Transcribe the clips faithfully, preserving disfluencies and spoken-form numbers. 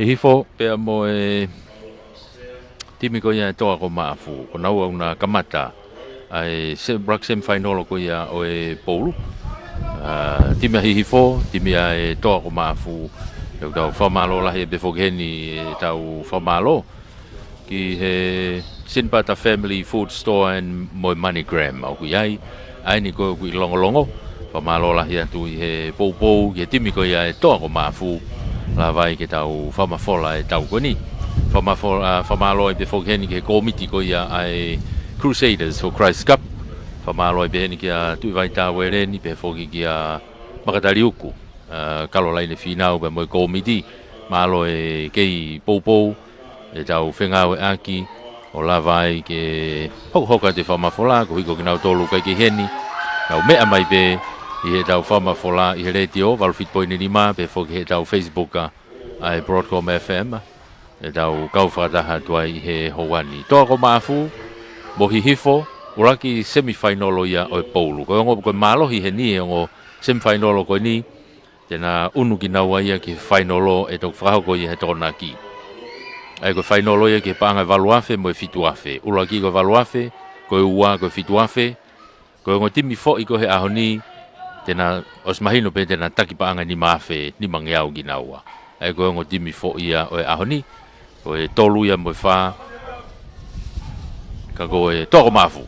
Hihifo pea mo e timi ko ia e Toa ko Maʻafu, ko naua ʻoku na kamata ʻa e se-, black semifinal ko ia ʻo e poulu. ʻA, timi ʻa Hihifo, timi ʻa e Toa ko Maʻafu, ʻoku tau fakamālō lahi pē foki heni ʻetau fakamālō ki he Sinipata Family Food Store and mo e MoneyGram ʻoku ʻi ai ʻa eni ko ē ʻoku ʻi Longolongo. Fakamālō lahi atu ʻi he poupou ki he timi ko ia e Toa ko Maʻafu, lava ai ke tau fakamafola e tau ko eni. Fakamafola, fakamālō ai pē foki heni ki he kōmiti ko ia ʻa e Crusaders for Christ Cup. Fakamālō ai pē heni kia Tuʻivai Taueleni, pehē foki kia Makataliuku, ʻa, Kalolaine Fīnau pea mo e kōmiti. Mālō e kei poupou ʻetau fengāueʻaki ʻo lava ai ke hokohoko atu e fakamafola, koeʻuhi ko kinautolu ʻoku ʻikai ke ʻi heni, nau meʻa mai pē ʻi heʻetau fakamafola ʻi he letiō, valu fitu poini nima, pehē foki heʻetau Facebook ʻa, ʻa e Broadcom F M, ʻetau kau fakataha atu ai ʻi he houa ni. Toa ko Maʻafu mo Hihifo, ʻuluaki semifinal ia ʻo e poulu. Ko e ongo, ko e mālohi heni e ongo semifinal ko eni, te na ʻunu kinaua ia ki he fainolo ʻe toki fakahoko ia he Tokonaki. ʻA ia ko e fainolo ia ki he paʻanga ʻe valu afe mo e fitu afe. ʻUluaki ko e valu afe, ko e ua ko e fitu afe. Ko e ongo timi foʻi ko ē he ʻaho ni, te na ʻosi mahino pē te na taki paʻanga ʻe nima afe, nimangeau kinaua. ʻA ia ko e ongo timi foʻi ia ʻo e ʻaho ni, ko e tolu ia mo e fā, ka ko e Toa ko Maʻafu.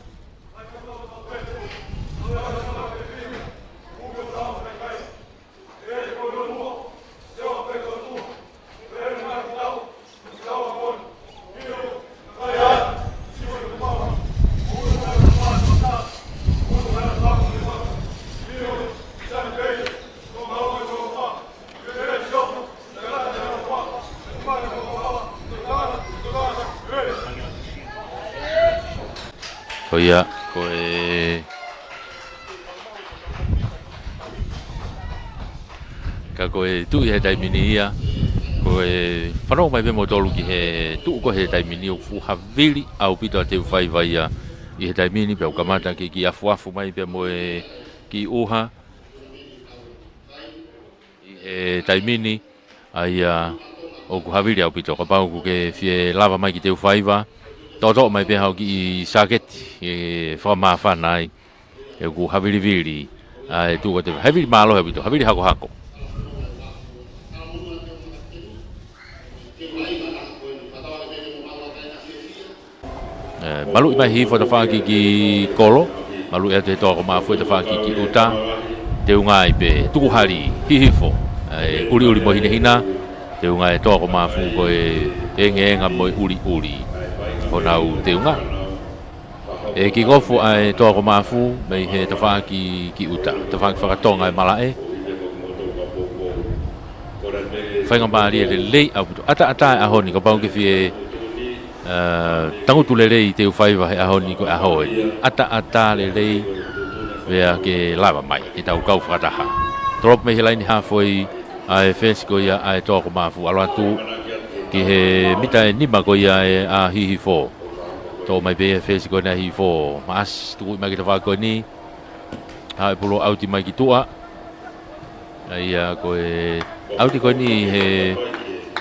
Ko ia, ko e, ka ko e tuʻu ʻi he taimi ni ia, ko e fanongo mai pē moutolu ki he tuʻu ko ē he taimi ni ʻoku fuʻu havili ʻaupito ʻa e teu faiva ia ʻi he taimi ni, pea ʻoku kamata ke kiʻi afuafu mai pea mo e kiʻi ʻuha ʻi he taimi ni, ʻa ia ʻoku havili ʻaupito. Kapau ʻoku ke fie lava mai ki he teu faiva, toʻotoʻo mai pē haʻo kiʻi sāketi ke fakamāfana ai. He ʻoku havilivili ʻa e tuʻu ko ē he teu faiva. Havili mālohi ʻaupito, havili hakohako. ʻE, maluʻi mai Hihifo tafaʻaki ki kolo, maluʻi atu ʻe he Toa ko Maʻafu e tafaʻaki ki ʻuta, teunga ai pē, tukuhali, Hihifo, ʻe, ʻuliʻuli mo hinehina, teunga ʻe he Toa ko Maʻafu ko e engeenga mo e ʻuliʻuli honau teunga. ʻE kick off ʻa e Toa ko Maʻafu mei he tafaʻaki ki ʻuta, tafaʻaki fakatonga e malaʻe. Faingamālie lelei ʻaupito. ʻAtaʻatā e ʻaho ni, kapau ʻoku ke fie, ʻa, tangutu lelei teu faiva he ʻaho ni ko e ʻaho ē. ʻAtaʻatā lelei, pea ke lava mai ke tau kau fakataha. Drop mei he laini hafoi ʻa e fesi ko ia ʻa e Toa ko Maʻafu, ʻalu atu ki he mita ʻe nima ko ia ʻa Hihifo. Toʻo mai pē ia he fesi ko ena ʻa Hihifo. Maʻasi, tukuʻi mai ki he tafaʻaki ko eni. Haʻu e pulo ʻauti mai ki tuʻa. ʻA ia ko e ʻauti ko eni he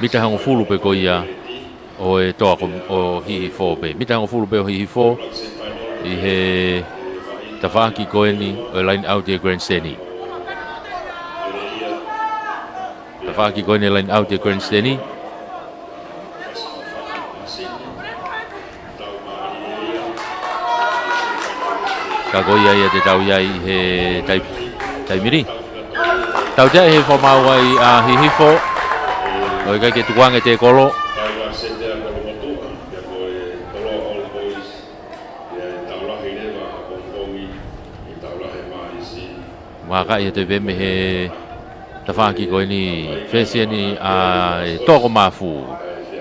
mita ʻe hongofulu pē ko ia ʻo e Toa ko, ʻo Hihifo pē. Mita ʻe hongofulu pē ʻo Hihifo ʻi he tafaʻaki ko eni ʻo e line out ʻi he grandstand. Tafaʻaki ko eni line out ʻi he grandstand. Ka ko ia ia te tau ʻi ai he tai-, taimi ni. Tautea he fakamaau ai ʻa Hihifo. ʻOku ʻikai ke tukuange e tēkolo. Maka ia te pē mei he tafaʻaki ko eni, fesi eni ʻa e Toa ko Maʻafu.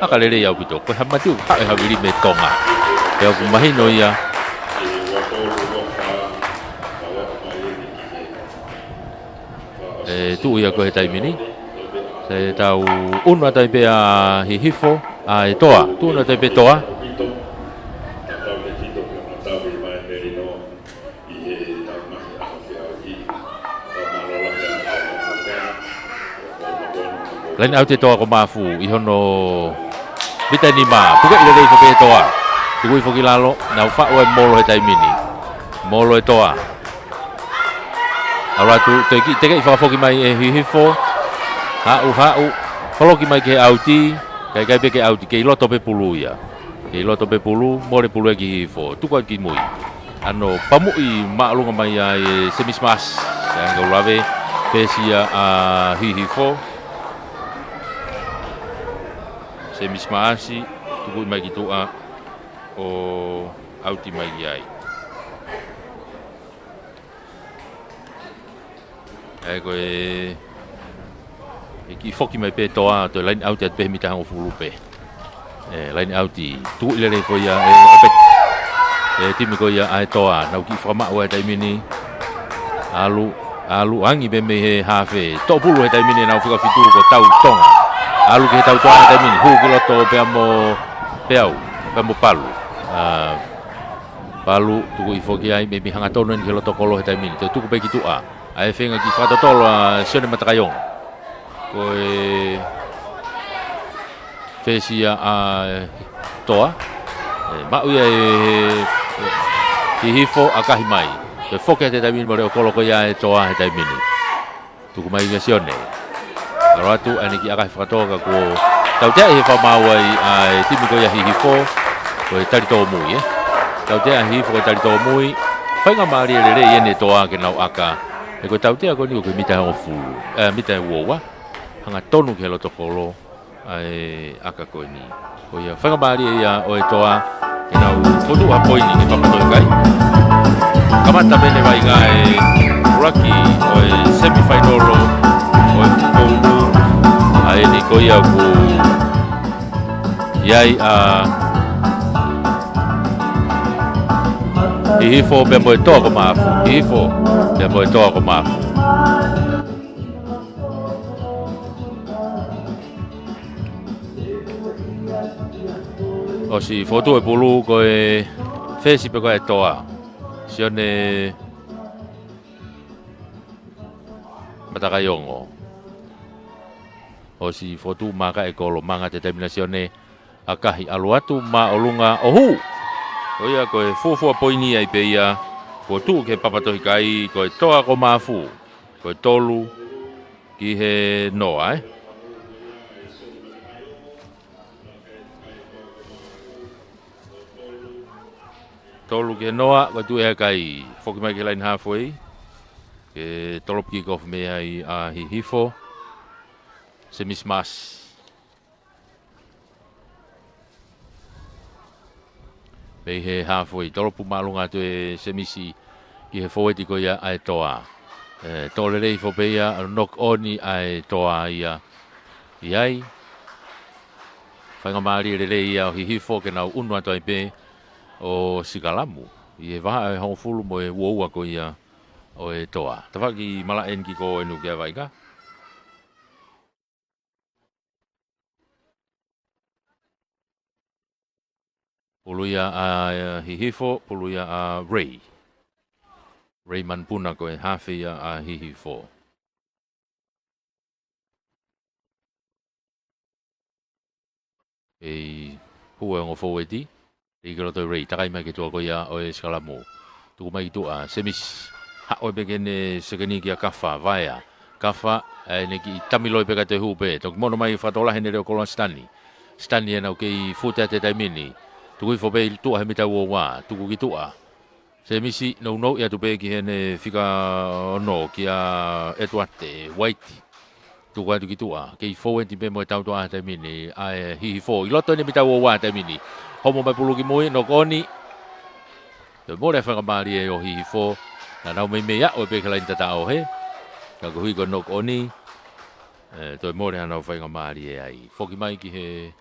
ʻAka lelei ʻaupito, ko e hamati ʻoku haʻu e havili mei Tonga. Pea ʻoku mahino ia. ʻE tuʻu ia ko ē he taimi ni. Te tau ʻunu atu ai pē ʻa Hihifo, ʻa e Toa. Tuʻunu atu ai pē Toa. Laine ʻauti e Toa ko Mafu ʻi hono mita ʻe nima. Pukeʻi lelei foki ʻe he Toa. Tuku hifo ki lalo, nau faʻu e molo he taimi ni. Molo e Toa. ʻAlu atu, toe kiʻi tekeʻi fakafoki mai ʻe Hihifo. Haʻu, haʻu. Holoki mai ki he ʻauti. Kae ʻikai pē ke ʻauti, kei loto pē pulu ia. Kei loto pē pulu, mole pulu ʻe ki Hihifo. Tuku atu ki mui. ʻAno pamuʻi māʻolunga mai ai ʻe Semisi Maasi. Sai ange ʻo lave, fesi ia ʻa Hihifo. Semisi Maasi, tuku mai ki tuʻa ʻo ʻauti mai ki ai. ʻAi ko e, ʻe kiʻi foki mai pē Toa, toe laine ʻauti atu pē he mita hongofulu pē. ʻE, laine ʻauti, tuʻu lelei foki ia, ʻe, ʻe pē. ʻE, timi ko ia ʻa e Toa, nau kiʻi fakamaʻu he taimi ni. ʻAlu, ʻalu angi pē mei he hafe. Toʻo pulu he taimi ni, nau fika fitu ko Tau Tonga. ʻAlu ki he Tau Tonga he taimi ni, hū ki loto pea mo Peau, pea mo Palu. ʻA, Palu, tuku hifo ki ai, meimei hangatonu eni ki he loto kolo he taimi ni. Toe tuku pē ki tuʻa. ʻAi e feinga kiʻi fakatotolo ʻa Sione Matakaiongo. Ko e fesi ia ʻa Toa. ʻE, maʻu ia ʻe, ʻe, ʻe Hihifo ʻakahi mai. Toe foki atu he taimi ni mo e leʻo kolo ko ia ʻa e Toa he taimi ni. Tuku mai kia Sione. ʻAlu atu, ʻai eni kiʻi ʻakahi fakatō ka kuo tautea ʻi he fakamaau ai ʻa e timi ko ia Hihifo, ko e tali tōmui, ē. Tautea Hihifo ko e tali tōmui, faingamālie lelei eni e Toa ke nau ʻaka. He ko e tautea ko eni ko e mita hongofulu, ē, mita ʻe uaua. Hangatonu ki he loto kolo, ʻa e ʻaka ko eni. Ko ia, faingamālie ia ʻo e Toa, ke nau fotu ha poini ki Papatoʻi Kai. Kamata mei he vaʻinga e ʻuluaki ʻo e semifinal ʻo e poupou. ʻA eni ko ia ʻoku ʻi ai ʻa Hihifo pea mo e Toa ko Mafu. Hihifo pea mo e Toa ko Mafu. ʻOsi fotu e pulu ko e fesi pē ko e Toa. Sione Matakaiongo. ʻOsi fotu maka e kolo manga te taimi na Sione ʻakahi ʻalu atu māʻolunga ʻo hū. Ko ia ko e fuofua poini ai pē ia. Kuo tuʻu ki he Papatoʻi Kai ko e Toa ko Mafu. Ko e tolu ki he noa, ē. Tolu ki he noa, ko e tuʻu ʻe he kai. Foki mai ki he laine halfway. Ke tolopu kick off mei ai ʻa Hihifo. Semisi Maasi. Mei he halfway, tolopu māʻolunga atu ʻe Semisi ki he fōueti ko ia ʻa e Toa. ʻE, tō lelei hifo pē ia, knock on ʻa e Toa ia. ʻI ai. Faingamālie lelei ia ʻo Hihifo ke nau ʻunu atu ai pē ʻo sikalamu. ʻI he vahaʻa ʻe hongofulu mo e uaua ko ia ʻo e Toa. Tafaʻaki malaʻe eni ki ko eni ki he vaʻinga. Pulu ia ʻa Hihifo, pulu ia ʻa Ray. Ray Manupuna ko e hafe ia ʻa Hihifo. ʻEi, hū e ongo fōueti. ʻEi ki loto Ray, takai mai ki tuʻa ko ia ʻo e sikalamu. Tuku mai ki tuʻa, Semisi. Haʻu pē ki heʻene sekeni kia Kafa, Vaea. Kafa, ʻai eni kiʻi tamiloi pē kae toe hū pē. Toki mono mai fakatōlahi ʻene leʻo kolo ʻa Sitani. Sitani ʻenau kei fute atu he taimi ni. Tuku hifo pē ʻi tuʻa he mita uaua. Tuku ki tuʻa. Semisi, nounou atu pē ki heʻene fika ono kia ʻEtuate, Uaiti. Tuku atu ki tuʻa, kei fōueti pē mo e tautoʻa he taimi ni, ʻa e Hihifo. ʻI loto ʻene mita uaua he taimi ni. Homo mai pulu ki mui, knock on. Toe mole faingamālie ʻo Hihifo. Naʻa nau meimei aʻu pē ki he laine tataʻo hē. Ka koeʻuhi ko e knock on. ʻE, toe mole haʻanau faingamālie ai. Foki mai ki he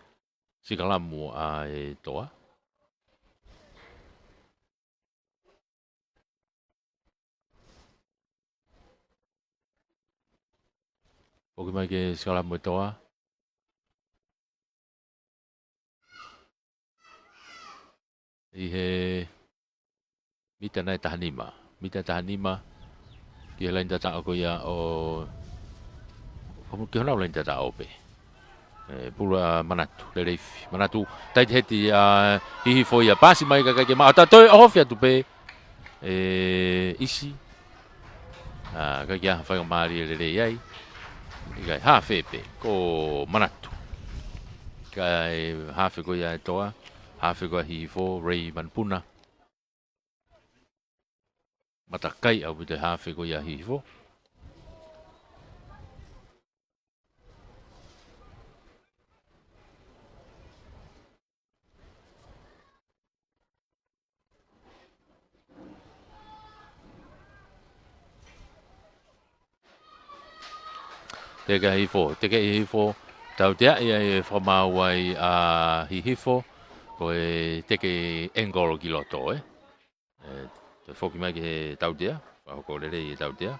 sikalamu ʻa e Toa. Foki mai ki he sikalamu ʻa e Toa. ʻI he mita nai taha nima. Mita taha nima ki he laine tataʻo ko ia ʻo, ko ki honau laine tataʻo pē. ʻE, pulu ʻa Manatu, Leleifi. Manatu, taiti heti ʻa Hihifo ia, pasi mai ka ʻikai ke maʻu, ʻa toe ʻohofi atu pē ʻe ʻIsi. ʻA, ʻikai ke ʻi ai ha faingamālie lelei ai. ʻIkai, hafe pē, ko Manatu. Kae hafe ko ia ʻa e Toa, hafe ko ia ʻa Hihifo, Ray Manupuna. Matakai ʻaupito e hafe ko ia ʻa Hihifo. Teke ʻa Hihifo, teke ʻa Hihifo, tautea ia ʻe fakamaau ai ʻa Hihifo, ko e teke angle ki loto, ē. ʻE, toe foki mai ki he tautea, fakahoko lelei e tautea.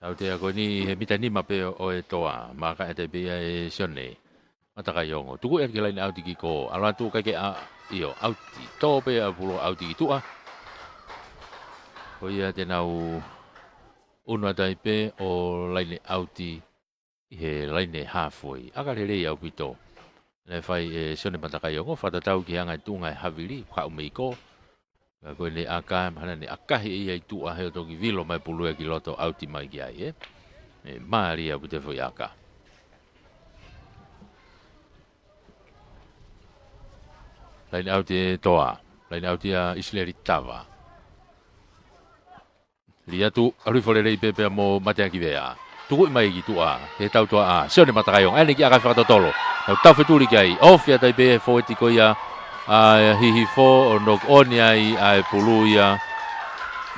Tautea ko eni he mita nima pē ʻo e Toa, maka e taipe ia ʻe Sione Matakaiongo. Tuku ia ki he laine ʻauti ki kō, ʻalu atu ʻikai ke ʻa, ʻio, ʻauti. Tō pē ʻa e pulu ʻauti ki tuʻa. Ko ia te nau ʻunu ʻa e taipe ʻo laine ʻauti ʻi he laine halfway. ʻAka lelei ʻaupito naʻe fai ʻe Sione Matakaiongo, fakatatau ki he anga e tuʻunga e havili, kaʻu mei kō. Ka ko ʻene ʻaka, mahalo naʻa ne ʻakahi ʻe ia ʻi tuʻa he ʻo toki vilo mai pulu ia ki loto ʻauti mai ki ai, ē. ʻE, mālie ʻaupito e foʻi ʻaka. Laine ʻauti e Toa. Laine ʻauti ʻa ʻIsileli Tava. Lī atu, ʻalu hifo lelei pē pea mo Mateaki Vea. Tukuʻi mai ki tuʻa, he tautoʻa ʻa Sione Matakaiongo, ʻa ʻene kiʻi ʻaka fakatotolo. Nau tau fetuli ki ai, ʻohofi atu ai pē he fōueti ko ia ʻa Hihifo, ʻo knock on ai ʻa e pulu ia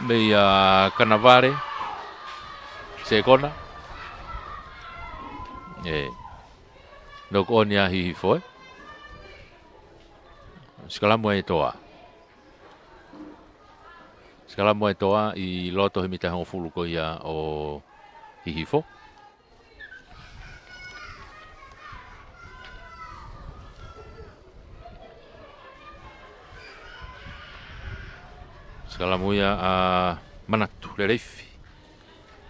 meia Kanavale. Sekona. ʻE. Knock on ʻa Hihifo, ē. Sikalamu ʻa e Toa. Sikalamu ʻa e Toa ʻi loto he mita hongofulu ko ia ʻo Hihifo. Sikalamu ia ʻa Manatu Leleifi.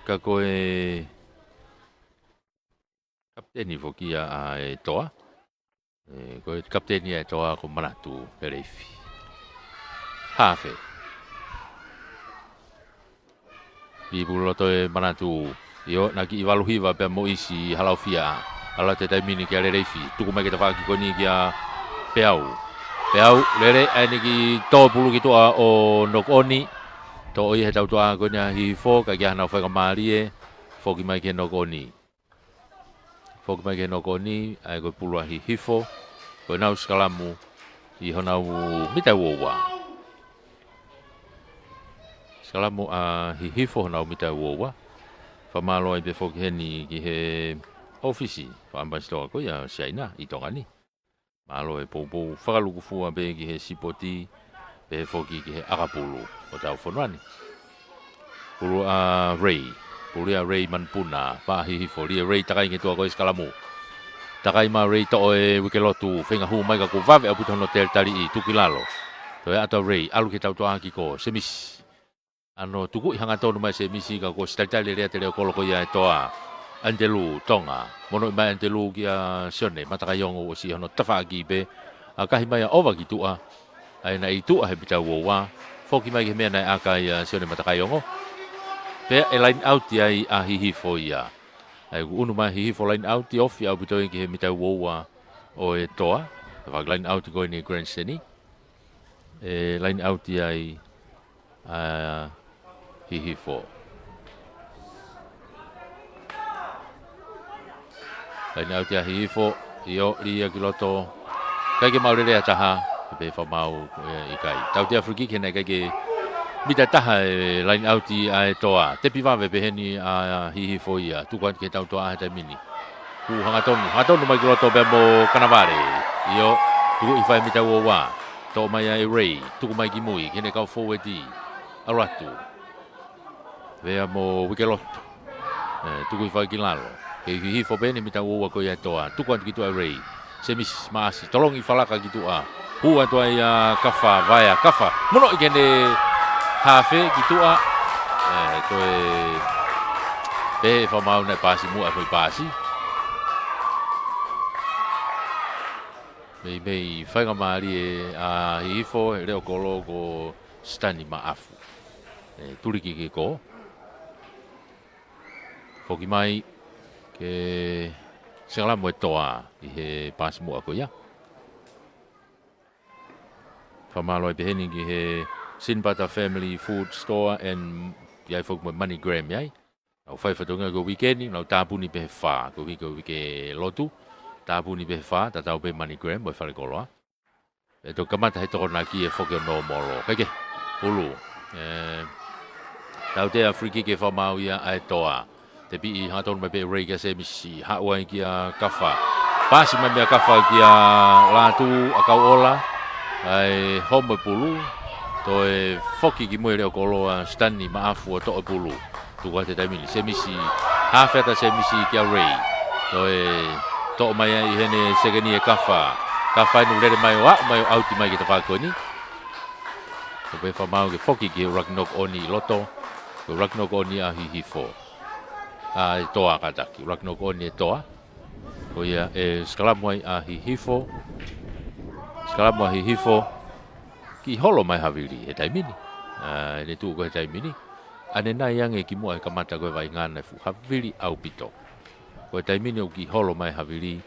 Ka ko e kapiteni foki ia ʻa e Toa. ʻE, ko e kapiteni ia ʻa e Toa ko Manatu Leleifi. Hafe. Lī pulu loto ʻe Manatu. ʻIo, naʻe kiʻi valu hiva pea mo ʻIsi ʻi Halaufia. ʻAlu atu he taimi ni kia Leleifi. Tuku mai ki he tafaʻaki ko eni kia Peau. Peau, lele, ʻa ʻene kiʻi tō pulu ki tuʻa ʻo knock on. Tō ia he tautoʻa ko eni ʻa Hihifo, ʻikai ke ʻi ai haʻanau faingamālie. Foki mai ki he knock on. Foki mai ki he knock on, ʻa ia ko e pulu ʻa Hihifo, ko ʻenau sikalamu ʻi honau mita ua ua. Sikalamu ʻa Hihifo honau mita ua ua. Fakamālō ai pē foki heni ki he ʻōfisi fakaʻamipasitoa ko ia ʻo Siaina ʻi Tonga ni. Mālō e poupou fakalūkufua pē ki he sipoti, pehē foki ki he ʻakapulu ʻo hotau fonua ni. Pulu ʻa Ray, pulu ia ʻa Ray Manupuna, pā ʻa Hihifo, lī ʻa Ray takai ki tuʻa ko e sikalamu. Takai mai ʻa Ray toʻo e uike lotu, feinga hū mai ka kuo vave ʻaupito hono talitaliʻi, tuku ki lalo. Toe ʻatu ʻa Ray, ʻalu ki he tautoʻa ki kō, Semisi. ʻAno tukuʻi hangatonu mai Semisi ka kuo ʻosi talitali lelei ʻa e teleʻokolo ko ia ʻa e Toa. ʻAnitelū Tonga. Monoʻi mai ʻAnitelū kia Sione Matakaiongo, ʻosi hono tafaʻaki pē. ʻAkahi mai ʻa ʻOva ki tuʻa. ʻA ia naʻe ʻi tuʻa he mita ua ua. Foki mai ki he meʻa naʻe ʻaka ai ʻa Sione Matakaiongo. Pea ʻe laine ʻauti ai ʻa Hihifo ia. ʻA ia kuo ʻunu mai Hihifo laine ʻauti, ofi ʻaupito ia ki he mita ua ua ʻo e Toa. Tafaʻaki laine ʻauti ko eni Grand Seni. ʻE laine ʻauti ai ʻa Hihifo. Laine ʻauti ʻa Hihifo, ʻio, lī ia ki loto. ʻIkai ke maʻu lelei ha taha, pehē fakamaau, ʻe, ʻikai. Tautea free kick he naʻe ʻikai ke mita taha e laine ʻauti ʻa e Toa. Tepi vave pē heni ʻa Hihifo ia, tuku atu ki he tautoʻa he taimi ni. Hū hangatonu, hangatonu mai ki loto pea mo Kanavale. ʻIo, tukuʻi fai mita ua ua. Toʻo mai ʻe Ray, tuku mai ki mui, ki heʻene kau fōueti. ʻAlu atu. Pea mo uike lotu. ʻE, tukuʻi fai ki lalo. Kei Hihifo pē eni mita ua ua ko ia ʻa e Toa. Tuku atu ki tuʻa ʻe Ray. Semisi Maʻasi, tolongi falaka ki tuʻa. Hū atu ai ʻa Kafa, vaea Kafa. Monoʻi ki heʻene hafe ki tuʻa. ʻE, toe pehē ʻe Fakamaau naʻe paasi muʻa foʻi paasi. Meimei faingamālie ʻa Hihifo, he leʻo kolo ko Sitani Maʻafu. ʻE, tuliki ki he kolo. Foki mai ke sikalamu ʻe Toa ʻi he paasi muʻa ko ia. Fakamālō ai pē heni ki he Sinbata Family Food Store and ʻi ai foki mo e MoneyGram ʻi ai. Nau fai fatongia ko e uike ni, nau tāpuni pē he fā, ko e uike, uike lotu. Tāpuni pē he fā, tatau pē MoneyGram mo e falekoloa. ʻE toki kamata he Tokonaki ʻe foki ʻo nōmolo. Kae kehe, hulu. ʻE, tautea free kick ʻe Fakamaau ia ʻa e Toa. Tepiʻi hangatonu mai pē ʻe Ray kia Semisi. Haʻu ai kia Kafa. Paasi mai meia Kafa kia Lātū ʻAkauʻola. ʻAi homo e pulu. Toe foki ki mui e leʻo kolo ʻa Sitani Maʻafu ʻo toʻo e pulu. Tuku atu he taimi ni, Semisi, hafe atu ʻa Semisi kia Ray. Toe toʻo mai ai ʻi heʻene sekeni ʻe Kafa. Kafa inu lele mai ʻo aʻu mai ʻo ʻauti mai ki he tafaʻaki ko eni. Ko e pehē ʻe Fakamaau ke foki ki he ʻuluaki knock on ʻi loto. Ko e ʻuluaki knock on ʻa Hihifo. ʻA e Toa kātaki, ʻuluaki knock on ʻa e Toa. Ko ia ʻe sikalamu ai ʻa Hihifo. Sikalamu ʻa Hihifo. Kiʻi holo mai havili he taimi ni. ʻA, ʻene tuʻu ko ē he taimi ni. ʻAnenai ange kimuʻa he kamata ko ē vaʻinga naʻe fuʻu havili ʻaupito. Ko e taimi ni ʻoku kiʻi holo mai havili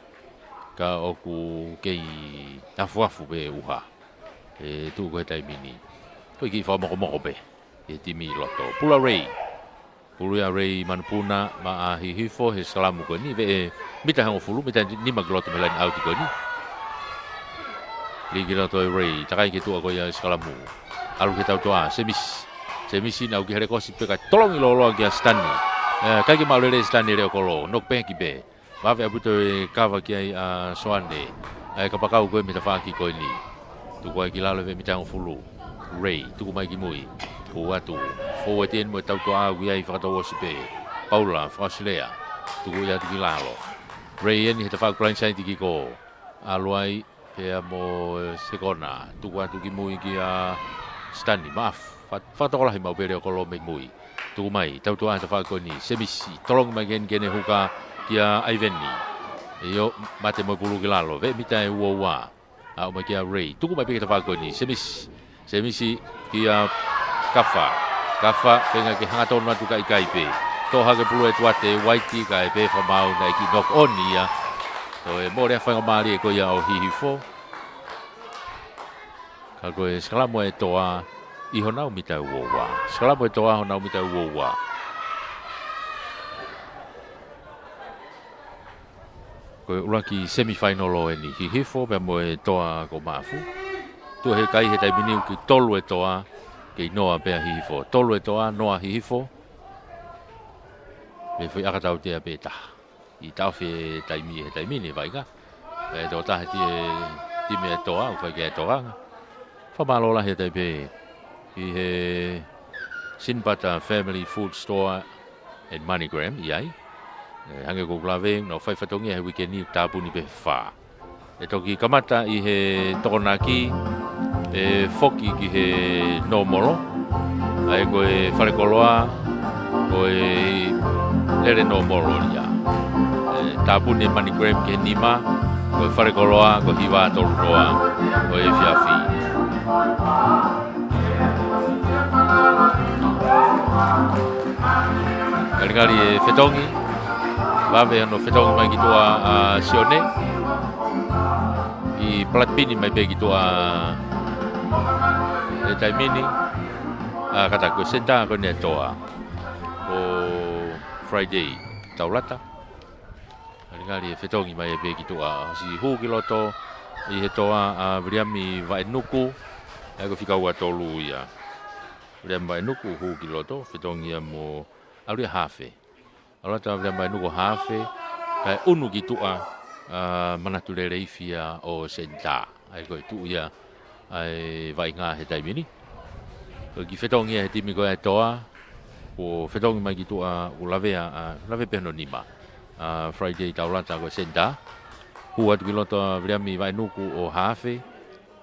ka ʻoku kei afuafu pē ʻuha. ʻE tuʻu ko ē he taimi ni. Ko e kiʻi fakamokomoko pē he timi ʻi loto. Pulu ʻa Ray. Pulu ia ʻa Ray manupuna maʻa Hihifo he sikalamu ko eni, veʻe mita ʻe hongofulu, mita nima ki loto mei he laine ʻauti ko eni. Lī ki loto ʻe Ray, takai ki tuʻa ko ia he sikalamu. ʻAlu ki he tautoʻa, Semisi. Semisi naʻe ʻoku ʻi he lekosi pē kae tolongi lōloa kia Sitani. ʻE, ʻikai ke maʻu lelei ʻe Sitani e leʻo kolo, knock back pē. Vave ʻaupito e kava ki ai ʻa Soane. ʻAi kapakau ko ē mei he tafaʻaki ko eni. Tuku ai ki lalo veʻe mita ʻe hongofulu. Ray, tuku mai ki mui. Hū atu. Forward eni mo e tautoʻa ʻoku ʻi ai fakatouʻosi pē. Paula, fakaʻosi lea. Tuku ia atu ki lalo. Ray eni he tafaʻaki blindside kick. ʻAlu ai pea mo e sekona. Tuku atu ki mui kia Sitani Maʻafu. Fa-, fakatokolahi maʻu pē leʻo kolo mei mui. Tuku mai, tautoʻa he tafaʻaki ko eni, Semisi, tolongi mai ki heni ki heʻene huka kia ʻAiveni. ʻIo, mate mo e pulu ki lalo, veʻe mita ʻe uaua. Aʻu mai kia Ray, tuku mai pē ki he tafaʻaki ko eni, Semisi. Semisi kia Kafa. Kafa, feinga ke hangatonu atu ka ʻikai pē. Toʻo hake pulu ʻe Tuate, Uaiti kae pehē ʻe Fakamaau naʻe kiʻi knock on ia. Ko e mole ʻa e faingamālie ko ia ʻo Hihifo. Ka ko e sikalamu ʻa e Toa ʻi honau mita ʻe uaua. Sikalamu ʻa e Toa honau mita ʻe uaua. Ko e ʻuluaki semifinal ʻo eni, Hihifo pea mo e Toa ko Maʻafu. Tuʻu he kai he taimi ni ʻoku kei tolu e Toa, kei noa pē ʻa Hihifo. Tolu e Toa, noa Hihifo. Mei he foʻi ʻakatautea pē ʻe taha. ʻI he taʻofi e taimi he taimi ni vaʻinga. ʻE tokotaha he ti-, timi ʻa e Toa, ʻoku fai ki ai e tokanga. Fakamālō lahi atu ai pē ʻi he Sinbata Family Food Store and MoneyGram, ʻi ai. ʻE, hangē ko ʻeku lave, nau fai fatongia he uike ni, tāpuni pē he fā. ʻE toki kamata ʻi he Tokonaki, ʻe foki ki he nōmolo. ʻAi ko e falekoloa, ko e lele nōmolo ia. ʻE tāpuni ʻe MoneyGram ki he nima, ko e falekoloa, ko e hiva tolu noa, ko e efiafi. Ngalingali e fetongi, vave hono fetongi mai ki tuʻa ʻa Sione. ʻI palatipini mai pē ki tuʻa he taimi ni. ʻA, kātaki ko e senitā ko eni ʻa e Toa. Ko Friday Taulata. Ngalingali e fetongi mai pē ki tuʻa. Siʻi hū ki loto ʻi he Toa ʻa Viliami Vaʻenuku. ʻAi ko e fika ua tolu ia. Viliami Vaʻenuku hū ki loto, fetongi ia mo ʻalu ia hafe. ʻAlu atu ʻa Viliami Vaʻenuku hafe, kae ʻunu ki tuʻa, ʻa, Manatu Leleifi ia ʻo senitā. ʻAi ko e tuʻu ia ʻa e vaʻinga he taimi ni. Ko e kiʻi fetongi ia he timi ko ē ʻa e Toa, kuo fetongi mai ki tuʻa, kuo lavea, ʻa, lave pē hono nima. ʻA, Friday Taulata ko e senitā. Hū atu ki loto ʻa Viliami Vaenuku ʻo haafe,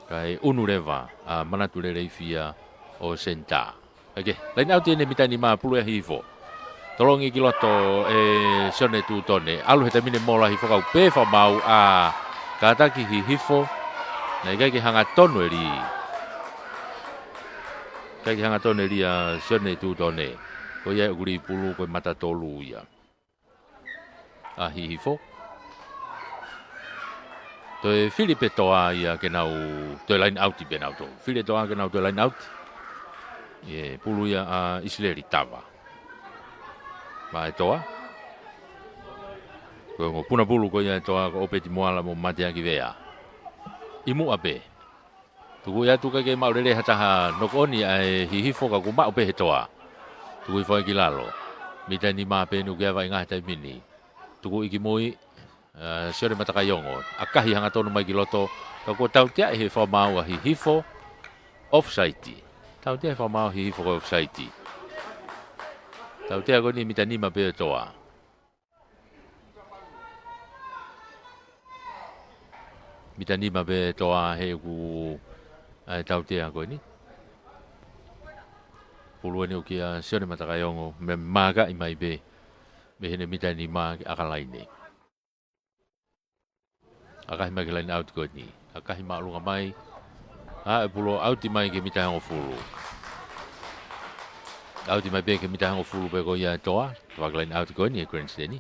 kae ʻunu leva ʻa Manatu Leleifia ʻo senitā. Kae kehe, laine ʻauti ʻeni mita nima, pulu ʻe Hihifo. Tolongi ki loto ʻe Sione Tutone. ʻAlu he taimi ni mo Hihifo kae pē fakamaau ʻa kātaki Hihifo. Naʻe ʻikai ke hangatonu e lī. ʻIkai ke hangatonu e lī ʻa Sione Tutone. Ko ia ʻoku lī pulu ko e mata tolu ia ʻa Hihifo. Toe fili pē Toa ia ke nau toe laine ʻauti pē nautolu. Fili Toa ke nau toe laine ʻauti. ʻE pulu ia ʻa ʻIsileli Tava. Maʻa e Toa. Ko e ongo puna pulu ko ia e Toa ko ʻOpeti Moala mo Mateaki Vea. ʻI muʻa pē. Tuku atu kae kei maʻu lelei ha taha nokoʻoni ʻa e Hihifo ka kuo maʻu pē he Toa. Tuku hifo ai ki lalo. Mita nima pē ʻoku ʻi ai e vaʻinga he taimi ni. Tuku ʻi ki mui, ʻa, Sione Matakaiongo. ʻAkahi hangatonu mai ki loto. Ka kuo tautea ʻe he fakamaau ʻa Hihifo. Offside. Tautea ʻe he fakamaau ʻa Hihifo ko e offside. Tautea ko eni mita nima pē e Toa. Mita nima pē Toa he ʻoku ʻi ai e tautea ko eni. Pulu ʻeni ʻoku ʻia Sione Matakaiongo, meʻa mākaʻi mai pē mei heʻene mita nima ke ʻaka laine. ʻAkahi mai ki he laine ʻauti ko eni. ʻAkahi māʻolunga mai. ʻA, ʻe pulu ʻauti mai ki he mita ʻe hongofulu. ʻAuti mai pē ki he mita ʻe hongofulu pē ko ia e Toa. Tafaʻaki laine ʻauti ko eni he grandstand ni.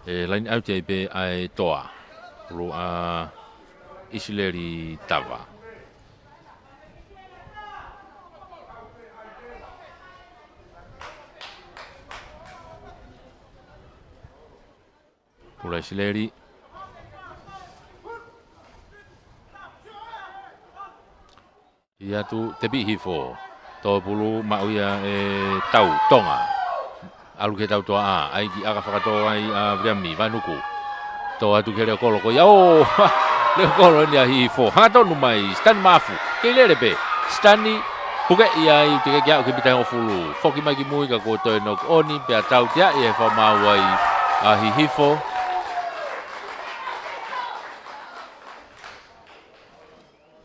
ʻE laine ʻauti ai pē ʻa e Toa. Pulu ʻa ʻIsileli Tava. Pulu ʻa ʻIsileli. ʻI atu, tepi Hihifo. Tō pulu maʻu ia ʻe Tau Tonga. ʻAlu ki he tau toaʻa, ʻai ki ʻaka fakatō ai ʻa Viliami Vaenuku. Tō atu ki he leʻo kolo ko ia. ʻŌ, leʻo kolo ʻeni ʻa Hihifo. Hangatonu mai, Sitani Mafu. Kei lele pē. Sitani, puke ia ai, teʻeki ke aʻu ki he mita ʻe hongofulu. Foki mai ki mui ka kuo toe nokoʻoni, pea tautea ʻe he fakamaau ai ʻa Hihifo.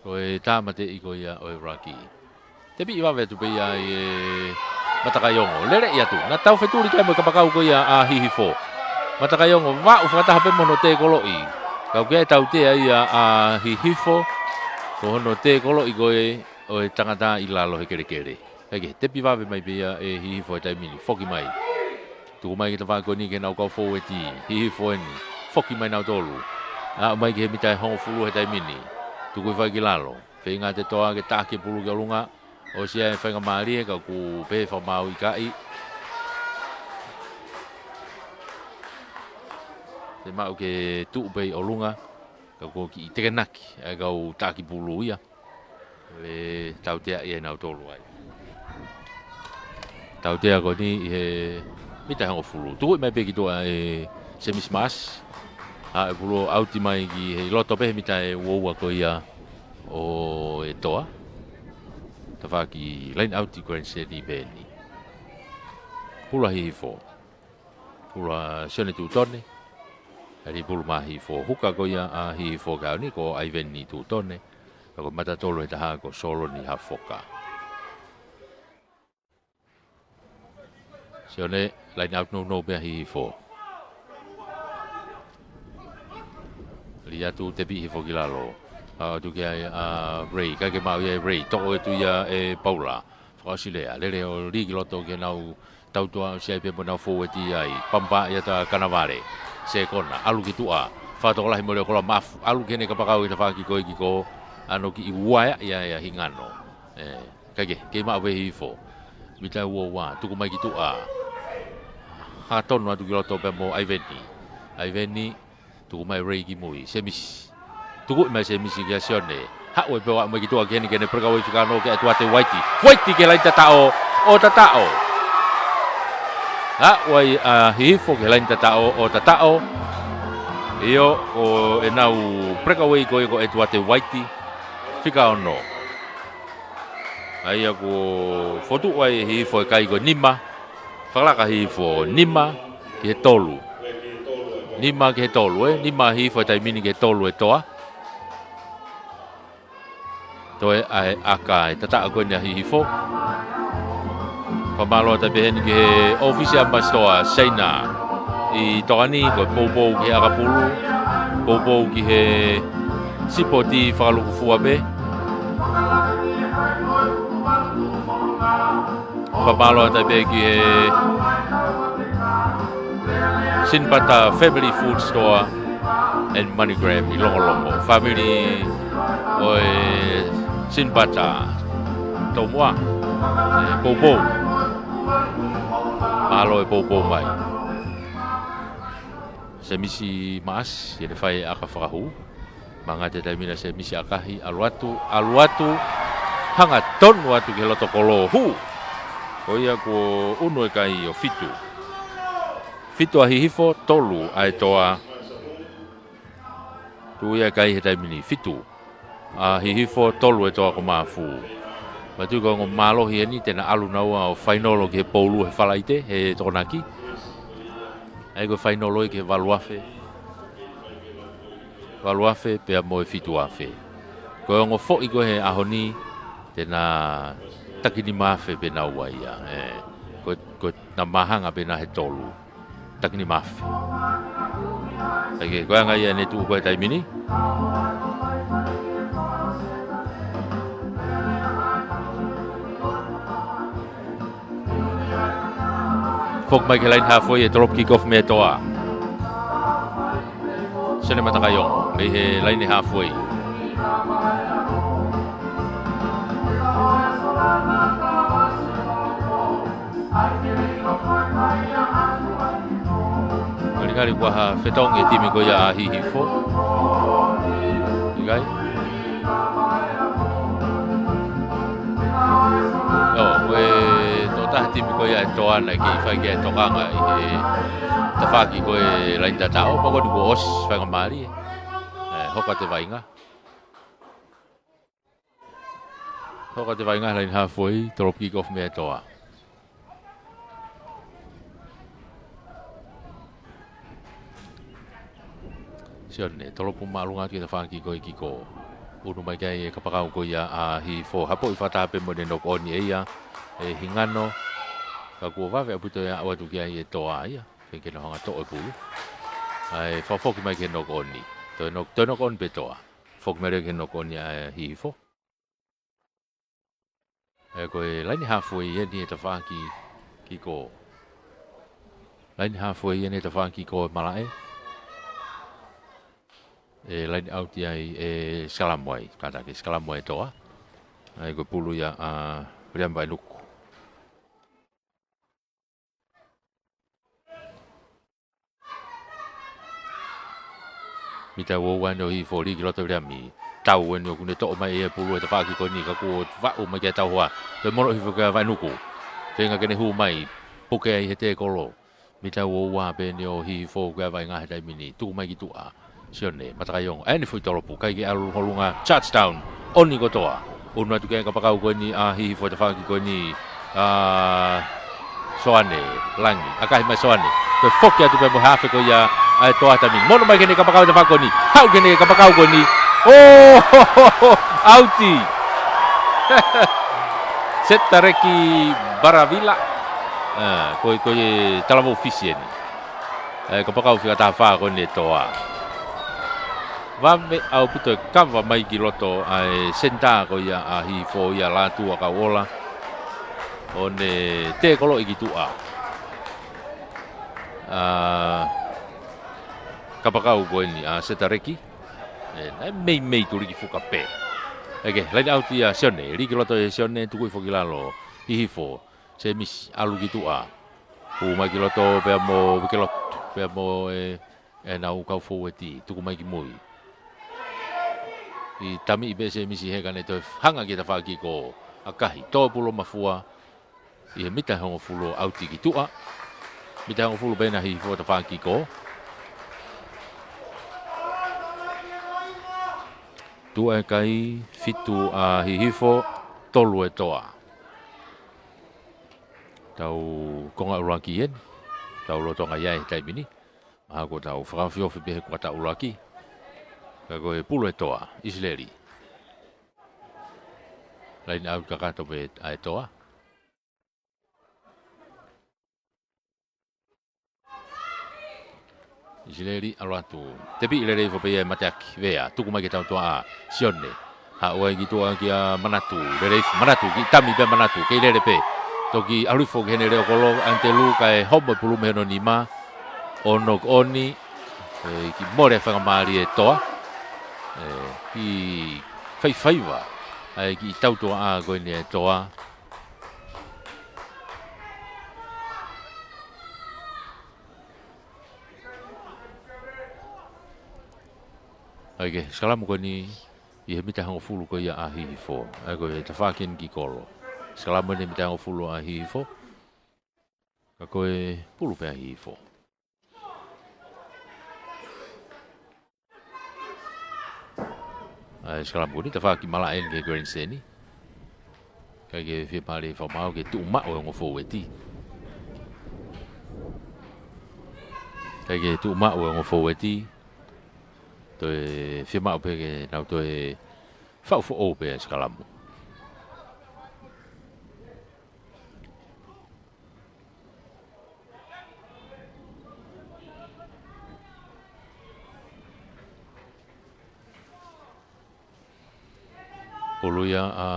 Ko e tāmateʻi ko ia ʻo e ruck. Tepi vave atu pē ia ʻe Matakaiongo. Lele ʻi atu. Naʻa tau fetuli kai mo e kapakau ko ia ʻa Hihifo. Matakaiongo vaʻu fakataha pē mo hono tēkoloʻi. Ka ʻoku ʻi ai e tautea ia ʻa Hihifo. Ko hono tēkoloʻi ko ē ʻo e tangata ʻi lalo he kelekele. Kae kehe, tepi vave mai pē ia ʻe Hihifo he taimi ni, foki mai. Tuku mai ki he tafaʻaki ko eni ki heʻenau kau fōueti, Hihifo ʻeni, foki mai nautolu. Aʻu mai ki he mita ʻe hongofulu he taimi ni. Tuku hifo ai ki lalo. Feinga ʻa e Toa ke taʻaki e pulu ki ʻolunga. ʻOsi ʻa e faingamālie ka ʻoku pehē ʻe he fakamaau ʻikai. Te maʻu ke tuʻu pē ʻi ʻolunga. Ka kuo kiʻi tekenaki ʻa e kau taʻaki pulu ia. ʻE tautea ia ʻe nautolu ai. Tautea ko eni ʻi he mita ʻe hongofulu. Tuku mai pē ki tuʻa ʻe Semisi Maasi. ʻA, ʻe pulu ʻauti mai ki he ʻi loto pē he mita ʻe uaua ko ia ʻo e Toa. Tafaʻaki laine ʻauti grandstand pē ʻeni. Pulu ʻa Hihifo. Pulu ʻa Sione Tutone. ʻAli pulu maʻa Hihifo. Huka ko ia ʻa Hihifo he ʻaho ni ko ʻAiveni Tutone. Ka ko e mata tolu he taha ko Soloni Hafoka. Sione, laine ʻauti nounou pē ʻa Hihifo. Lī atu, tepi Hihifo ki lalo. Aʻu atu ki ai ʻa Rei, ʻikai ke maʻu ia ʻe Rei. Toko atu ia ʻe Paula. Fakaʻosi lea, lele ʻo lī ki loto ki heʻenau tau toaʻa, ʻosi ʻi ai pē mo ʻenau fōueti ai. Pampa ia ʻa Kanavale. Sekona, ʻalu ki tuʻa. Fakatokolahi mo e leʻo kolo Mafu. ʻAlu ki heʻene kapakau ʻi he tafaʻaki ko ē ki ko. ʻAno kiʻi uaea ia ʻa Hingano. ʻE, kae kehe, kei maʻu pē ʻe Hihifo. Mita ʻe uaua, tuku mai ki tuʻa. Hangatonu atu ki loto pea mo ʻAiveni. ʻAiveni, tuku mai Rei ki mui, Semisi. Tuku mai Semisi kia Sione. Haʻu ai pē ʻo aʻu mai ki tuʻa ki heni ki heʻene breakaway fika ono kia ʻEtuate Uaiti. Uaiti ki he laine tataʻo, ʻo tataʻo. Haʻu ai ʻa Hihifo ki he laine tataʻo, ʻo tataʻo. ʻIo, ko ʻenau breakaway ko ē ko ʻEtuate Uaiti. Fika ono. ʻA ia kuo fotu ai ʻe Hihifo e kai ko e nima. Fakalaka Hihifo, nima ki he tolu. Nima ki he tolu, ē? Nima Hihifo he taimi ni ki he tolu e Toa. Toe ʻai ʻa e ʻaka ʻe tataʻa ko eni ʻa Hihifo. Fakamālō atu pē heni ki he ʻōfisi ʻa Masitoa Seina ʻi Tonga ni, ko e poupou ki he ʻakapulu, poupou ki he sipoti fakalūkufua pē. Fakamālō atu pē ki he Sinipata Family Food Store and MoneyGram ʻi Longolongo. Fāmili ʻo e Sinipata, tomuʻa, ē, poupou. Mālō e poupou mai. Semisi Maʻasi, ʻene fai ʻaka fakahū. Mangata e taimi ni ʻa Semisi, ʻakahi, ʻalu atu, ʻalu atu, hangatonu atu ki he loto kolo, hū. Ko ia kuo unu e kai ʻo fitu. Fitu ʻa Hihifo, tolu ʻa e Toa. Tuʻu ia e kai he taimi ni, fitu ʻa Hihifo, tolu e Toa ko Mafu. Mātuʻaki ongo mālohi eni te na ʻalu naua ʻo fainolo ki he poulu he Falaite, he Tokonaki. ʻA ia ko e fainolo ia ki he valu afe. Valu afe pea mo e fitu afe. Ko e ongo foʻi ko ē he ʻaho ni, te na taki nima afe pē naua ia. Ē, ko, ko e na māhanga pē na he tolu. Taki nima afe. ʻA ia ko e anga ia ʻene tuʻu ko ē he taimi ni. Foki mai ki he laine halfway e drop kick off mei he Toa. Sione Matakaiongo, mei he laine halfway. Ngalingali kuo ʻi ai ha fetongi e timi ko ia ʻa Hihifo. ʻIkai? ʻIo, ko e tokotaha timi ko ia e Toa naʻe kei fai ki ai e tokanga ʻi he tafaʻaki ko ē laine tataʻo, pea ko eni kuo ʻosi faingamālie. Ē, hoko atu e vaʻinga. Hoko atu e vaʻinga he laine halfway, drop kick off mei he Toa. Sione, tolopu māʻolunga atu ki he tafaʻaki ko ē kick off. Unu mai ki ai e kapakau ko ia ʻa Hihifo, hapoʻi fakataha pē mo ʻene knock on ʻe ia, ʻe Hingano. Ka kuo vave ʻaupito ia ʻo ʻoatu ki ai e Toa ia, ke ke nau hanga ʻo toʻo e pulu. ʻA ia fakafoki mai ki he knock on. Toe knock, toe knock on pē Toa. Foki mai leva ki he knock on ʻa Hihifo. ʻE, ko e laine halfway eni e tafaʻaki kick off. Laine halfway eni e tafaʻaki kick off e malaʻe. ʻE, line out ia ʻe scrum ai, kātaki scrum ai e Toa. ʻA ia ko e pulu ia ʻa Viliami Vainuku. Mita ua ua eni ʻo Hihifo, lī ki loto Viliami. Tau eni ʻoku ne toʻo mai e pulu he tafaʻaki ko eni ka kuo vaʻu mai ki ai e tauhoa. Toe mono Hihifo kia Vainuku. Feinga ke ne hū mai. Puke ai he tēkolo. Mita ua ua pē eni ʻo Hihifo kia Vainga he taimi ni. Tuku mai ki tuʻa. Sione Matakaiongo, ʻa eni foʻi tolopu, ʻikai ke ʻalu holunga, touchdown, ʻoni kotoa. Unu atu ki ai e kapakau ko eni ʻa Hihifo he tafaʻaki ko eni ʻa Soane Langi, ʻakahi mai Soane. Toe foki atu pē mo e hafe ko ia ʻa e Toa he taimi ni. Mono mai ki heʻene kapakau he tafaʻaki ko eni, haʻu ki heʻene kapakau ko eni. ʻŌ, ʻauti. Setareki Baravila. ʻA, ko e, ko e talavou Fisi eni. ʻA e kapakau fika taha fā ko eni e Toa. Vave ʻaupito e kava mai ki loto ʻa e senitā ko ia ʻa Hihifo ia Lātū ʻAkauʻola. ʻO ne tēkoloʻi ki tuʻa ʻa e kapakau ko eni ʻa Setareki. ʻE, naʻe meimei tuliki fuka pē. ʻEke, line out ia Sione, lī ki loto ʻe Sione, tukuʻi foki lalo, Hihifo, Semisi, ʻalu ki tuʻa. Hū mai ki loto pea mo Vikelotu, pea mo e, ʻenau kau foueti, tuku mai ki mui. ʻI tamiʻi pē Semisi he ka ne toe hanga ki he tafaʻaki ko ʻakahi, tō pulu mafua, ʻi he mita hongofulu ʻauti ki tuʻa. Mita hongofulu pē ena Hihifo tafaʻaki ko. Tuʻa e kai, fitu ʻa Hihifo, tolu e Toa. Tau konga ʻuluaki eni, tau lolotonga ia he taimi ni. Mahalo kuo tau fakaofiofi pē he kuata ʻuluaki. Ka ko e pulu ʻa e Toa, ʻIsileli. Laine ʻauti kakato pē ʻa e Toa. ʻIsileli ʻalu atu. Tepi lelei hifo pē ia ʻe Mateaki. Vea, tuku mai ki he tautuaʻa. Sione. Haʻu ai ki tuʻa kia Manatu. Lelei hifo Manatu, kiʻi tami pē Manatu. Kei lele pē. Toki ʻalu hifo ki heʻene leʻo kolo, ʻAnitelū, kae homo e pulu mei hono nima. ʻO knock on. ʻE, kiʻi mole faingamālie ʻa e Toa. ʻE, kiʻi faifaiva. ʻA e kiʻi tautuaʻa ko eni ʻa e Toa. ʻA ia ko e sikalamu ko eni ʻi he mita hongofulu ko ia ʻa Hihifo. ʻA ia ko e tafaʻaki eni ki kolo. Sikalamu eni mita hongofulu ʻa Hihifo. Ka ko e pulu pē ʻa Hihifo. ʻA e sikalamu ko eni, tafaʻaki malaʻe eni ki he Grand Seni. ʻIkai ke fie pale fakamaau ke tuʻu maʻu e ongo fōueti. ʻIkai ke tuʻu maʻu e ongo fōueti. Toe fiemaʻu pē ke nau toe faʻu foʻou pē ʻa e sikalamu. Pulu ia ʻa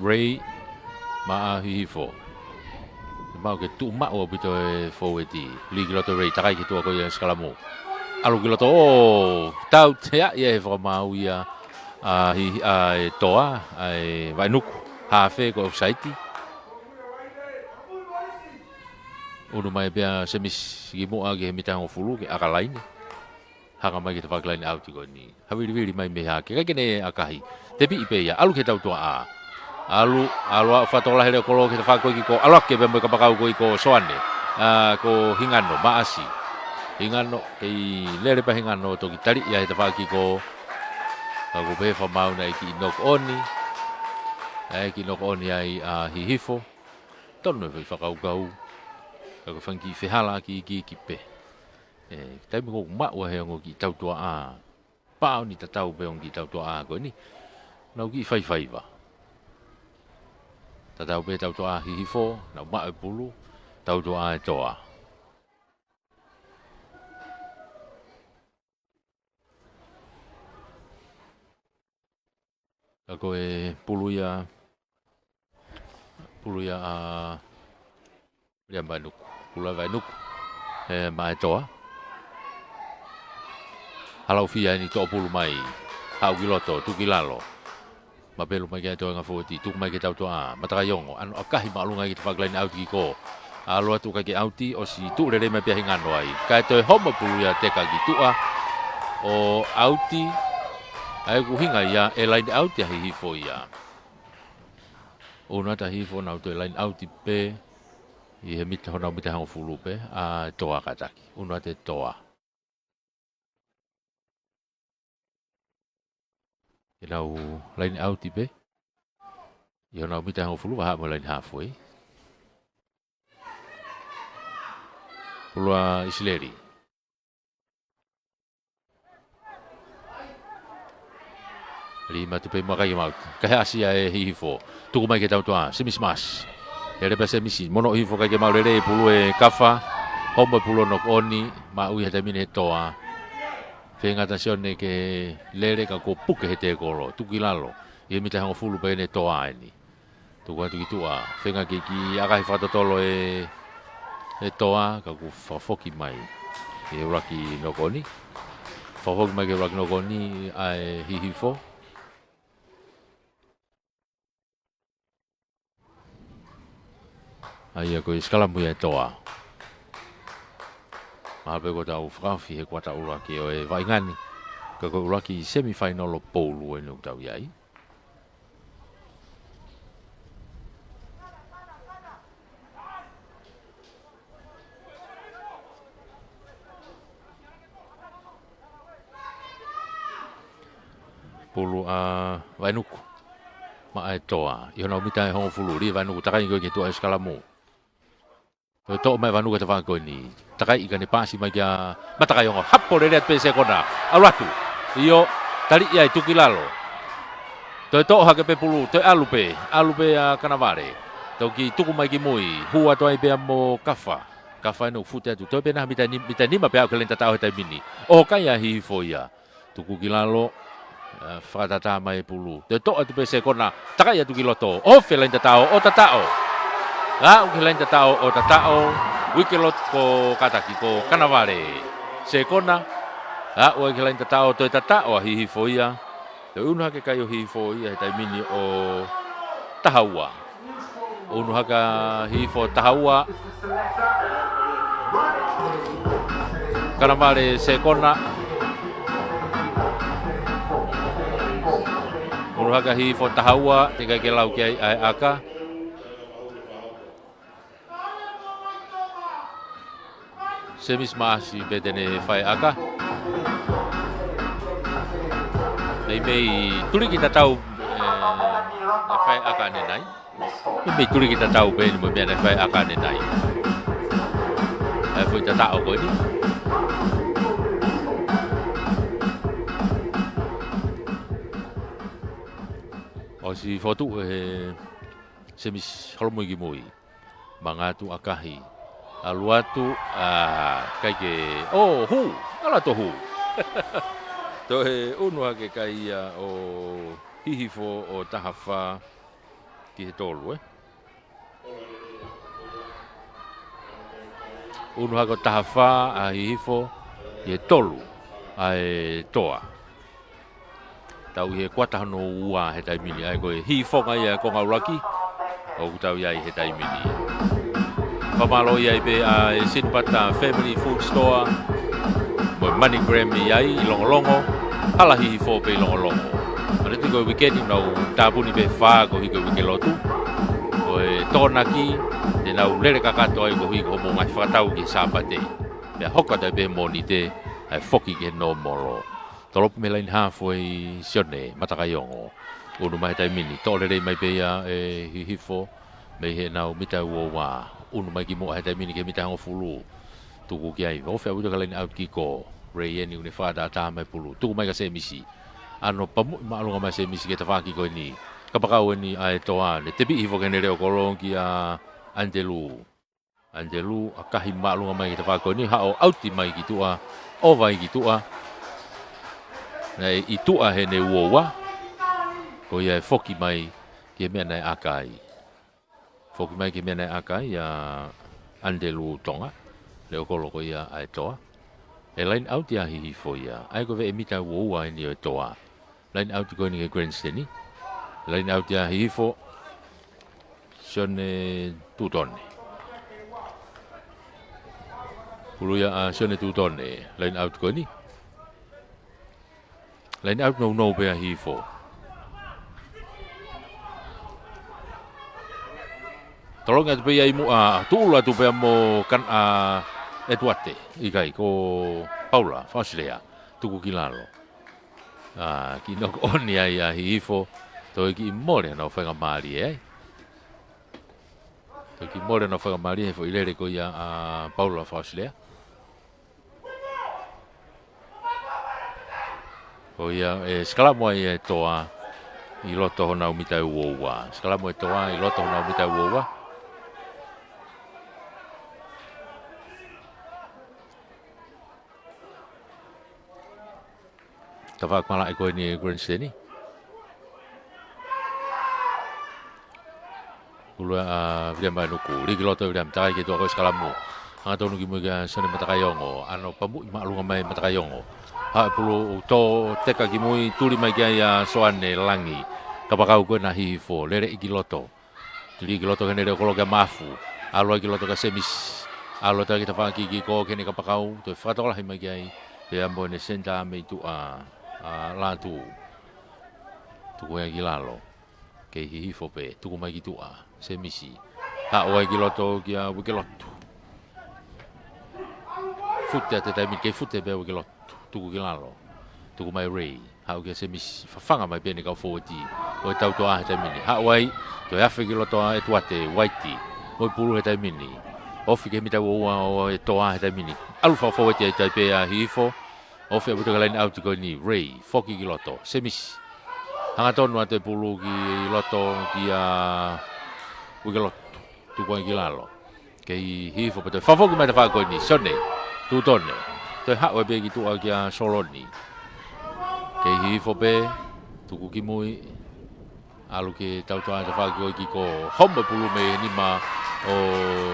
Ray maʻa Hihifo. Mau ke tuʻu maʻu ʻaupito e fōueti. Lī ki loto Ray, takai ki tuʻa ko ia sikalamu. ʻAlu ki loto, ʻo, tautea ia he fakamaau ia ʻa Hi-, ʻa e Toa, ʻa e Vainuku. Hafe ko e offside. ʻUnu mai pē ʻa Semisi ki muʻa ki he mita hongofulu ke ʻaka laine. Hanga mai ki he tafaʻaki laine ʻauti ko eni. Havilivili mai mei hake. ʻIkai ke ne ʻakahi. Tepiʻi pē ia. ʻAlu ki he tautuaʻa. ʻAlu, ʻalu ʻo fakatokolahi e leʻo kolo ki he tafaʻaki ko ē ki kō. ʻAlu hake pē mo e kapakau ko ē ki kō Soane. ʻA, ko Hingano, Maʻasi. Hingano, kei lele pē Hingano toki tali ia he tafaʻaki ko ē. Ka ko e pehē fakamaau naʻe kiʻi knock on. ʻE kiʻi knock on ai ʻa Hihifo. Tonu e foʻi fakakaukau. Ka ko e fanga kiʻi fehālaaki iiki pē. ʻE, taimi ko ē ʻoku maʻu ai he ongo kiʻi tautuaʻa. Pāuni tatau pē ongo kiʻi tautuaʻa ko eni. Nau kiʻi faifaiva. Tatau pē tautuaʻa Hihifo, nau maʻu e pulu, tautuaʻa e Toa. Ka ko e pulu ia, pulu ia ʻa Liam Vainuku. Pulu ʻa Vainuku. ʻE, maʻa e Toa. Halaufia eni toʻo pulu mai. Haʻu ki loto, tuku ki lalo. Mapelu mai ki ai e toenga fōueti, tuku mai ki he tautuaʻa, Matakai Ongo, ʻalu ʻo ʻakahi māʻolunga ki he tafaʻaki laine ʻauti ki kō. ʻAlu atu ʻikai ke ʻauti, ʻosi tuʻu lelei mai pē ʻa Hingano ai. Kae toe homo e pulu ia teka ki tuʻa. ʻO ʻauti, ʻa ia ko e ʻuhinga ia e laine ʻauti ʻa Hihifo ia. ʻUnu atu ʻa Hihifo nau toe laine ʻauti pē, ʻi he mita, honau mita hongofulu pē, ʻa e Toa kātaki. ʻUnu atu e Toa. Ke nau laine ʻauti pē. ʻI honau mita hongofulu, vahaʻa mo e laine halfway. Pulu ʻa ʻIsileli. Lī matu pē muʻa ʻikai ke maʻu. Kae ʻasi ia ʻe Hihifo. Tuku mai ki he tautuaʻa, Semisi Maʻasi. Lele pē Semisi, mono Hihifo ʻikai ke maʻu lelei e pulu e kafa. Homo e pulu ʻo knock on, maʻu ia he taimi ni ʻe he Toa. Feinga ʻa Sione ke lele ka kuo puke he tēkolo. Tuku ki lalo. ʻI he mita hongofulu pē ʻene Toa eni. Tuku atu ki tuʻa. Feinga ke kiʻi ʻakahi fakatotolo e, e Toa, ka kuo fakafoki mai. ʻI he ʻuluaki knock on. Fakafoki mai ki he ʻuluaki knock on, ʻa e Hihifo. ʻA ia ko e sikalamu ia e Toa. Mahalo pē kuo tau fakaofi he kuata ʻuluaki ʻo e vaʻinga ni. Ka ko e ʻuluaki semifinal ʻo e poulu eni ʻoku tau ʻi ai. Pulu ʻa Vainuku. Maʻa e Toa. ʻI honau mita ʻe hongofulu. Lī Vainuku takai ko ē ki tuʻa e sikalamu. Toe toʻo mai ʻe Vanu ki he tafaʻaki ko eni. Takai ʻi ka ne paasi mai kia Matakaiongo. Hapo lelei atu pē sekona. ʻAlu atu. ʻIo, tali ia ʻe Tukilalo. Toe toʻo hake pē pulu, toe ʻalu pē. ʻAlu pē ʻa Kanavale. Toki tuku mai ki mui. Hū atu ai pē ia mo Kafa. Kafa ʻene ʻoku fute atu. Toe pē naʻa mita ni-, mita nima pē ʻa e laine tataʻo he taimi ni. ʻOho kai ʻa Hihifo ia. Tukukilalo, ʻa, fakatātā mai e pulu. Toe toʻo atu pē sekona, takai atu ki loto. ʻOfa e laine tataʻo, ʻo tataʻo. Aʻu ki he laine tataʻo, ʻo tataʻo. Uike lotu ko kātaki ko Kanavale. Sekona, aʻu ai ki he laine tataʻo, toe tataʻo ʻa Hihifo ia. Toe unu hake kai ʻo Hihifo ia he taimi ni ʻo taha ua. Unu hake ʻa Hihifo taha ua. Kanavale sekona. Unu hake ʻa Hihifo taha ua, teʻeki ai ke lau ki ai ʻa e ʻaka. Semisi Maasi pē te ne fai ʻaka. Meimei tuliki tatau, ē, ʻe fai ʻaka ʻanenai. Meimei tuliki tatau pē eni mo e meʻa naʻe fai ʻaka ʻanenai. ʻA e foʻi tataʻo ko eni. ʻOsi fotu ʻe he Semisi Holomui ki mui. Manga atu ʻakahi. ʻAlu atu, ʻa, kai ke, ʻo, hū. ʻAlu atu hū. Toe unu hake kai ia ʻo Hihifo ʻo taha fā ki he tolu, ē? Unu hake ʻo taha fā ʻa Hihifo ki he tolu ʻa e Toa. Tau ʻi he kuata hono ua he taimi ni, ʻa ia ko e hifoʻanga ia ʻa e konga ʻuluaki ʻoku tau ʻi ai he taimi ni. Fakamālō ai pē ʻa e Sinipata Family Food Store mo e MoneyGram ʻi ai ʻi Longolongo, hala Hihifo pē ʻi Longolongo. Manatuʻi ko e uike ni ʻoku nau tāpuni pē fā koeʻuhi ko e uike lotu. Ko e Tokonaki te nau lele kakato ai koeʻuhi ko hoʻomou ngaahi fakatau ki he Sāpate. Pea hoko atu ai pē Mōnite ʻa e foki ki he nōmolo. Tolopu mei he laine haafe ʻa Sione Matakaiongo. Unu mai he taimi ni, toʻo lelei mai pē ia ʻe Hihifo mei heʻenau mita ua ua. Unu mai ki muʻa he taimi ni ki he mita hongofulu. Tuku ki ai, ʻofa ʻaupito ki he laine ʻauti kiko. Rei eni ʻoku ne fakatātā mai pulu. Tuku mai kia Semisi. ʻAno pamuʻi māʻolunga mai Semisi ki he tafaʻaki ko eni. Kapakau eni ʻa e Toa, ne tepiʻi hifo ki heʻene leʻo kolo kia ʻAnitelū. ʻAnitelū ʻakahi māʻolunga mai ki he tafaʻaki ko eni, haʻu ʻauti mai ki tuʻa, ʻova ai ki tuʻa. Naʻe ʻi tuʻa heʻene ua ua, ko ia ʻe foki mai ki he meʻa naʻe ʻaka ai. Foki mai ki he meʻa naʻe ʻaka ai ʻa ʻAnitelū Tonga, leʻo kolo ko ia ʻa e Toa. ʻE laine ʻauti ʻa Hihifo ia, ʻa ia ko e veʻe mita ua ua eni ʻo e Toa. Laine ʻauti ko eni ki he grandstand. Laine ʻauti ʻa Hihifo. Sione Tutone. Pulu ia ʻa Sione Tutone. Laine ʻauti ko eni. Laine ʻauti nounou pē ʻa Hihifo. Tolongi atu pē ia ʻi muʻa, tuʻulu atu pē ia mo Kan-, ʻa, ʻEtuate. ʻIkai, ko Paula Fakaʻosilea. Tuku ki lalo. ʻA, kiʻi knock on ai ʻa Hihifo, toe kiʻi mole ʻenau faingamālie ai. Toe kiʻi mole ʻenau faingamālie he foʻi lele ko ia ʻa Paula Fakaʻosilea. Ko ia ʻe sikalamu ai e Toa ʻi loto honau mita ʻe ua ua. Sikalamu e Toa ʻi loto honau mita ʻe ua ua. Tafaʻaki malaʻe ko eni e grandstand. Pulu ia ʻa Viliami Vainuku, lī ki loto ʻe Viliami, takai ki tuʻa ko e sikalamu. Hangatonu ki mui kia Sione Matakaiongo, ʻano pamuʻi māʻolunga mai Matakaiongo. Haʻu e pulu ʻo tō teka ki mui, tuli mai ki ai ʻa Soane Langi. Kapakau ko ena ʻa Hihifo, lele ki loto. Lī ki loto ki heʻene leʻo kolo kia Mafu. ʻAlu ai ki loto kia Semisi. ʻAlu atu ai ki he tafaʻaki kiko ki heʻene kapakau. Toe fakatokolahi mai ki ai. Pea mo ʻene senitā mei tuʻa ʻa Lātū. Tuku ia ki lalo. Kei Hihifo pē. Tuku mai ki tuʻa. Semisi. Haʻu ai ki loto kia Uikelotu. Fute atu he taimi ni, kei fute pē Uikelotu. Tuku ki lalo. Tuku mai Rei. Haʻu kia Semisi. Fafanga mai pē ʻene kau fōueti ʻo e Tautoʻa he taimi ni. Haʻu ai, toe afe ki loto ʻa ʻEtuate, Uaiti. Mo e pulu he taimi ni. Ofi ki he mita ua ua ʻo e Toa he taimi ni. ʻAlu fakafoueti ai, taipe ʻa Hihifo. Ofi ʻaupito ki he laine ʻauti ko eni, Ray, foki ki loto, Semisi. Hangatonu atu e pulu ki loto kia Uikelotu. Tuku ai ki lalo. Kei Hihifo pē, toe fakafoki mai e tafaʻaki ko eni, Sione Tutone. Toe haʻu ai pē ki tuʻa kia Soloni. Kei Hihifo pē, tuku ki mui. ʻAlu ki he tautoa e tafaʻaki ko ē ki ko, homo e pulu mei he nima ʻo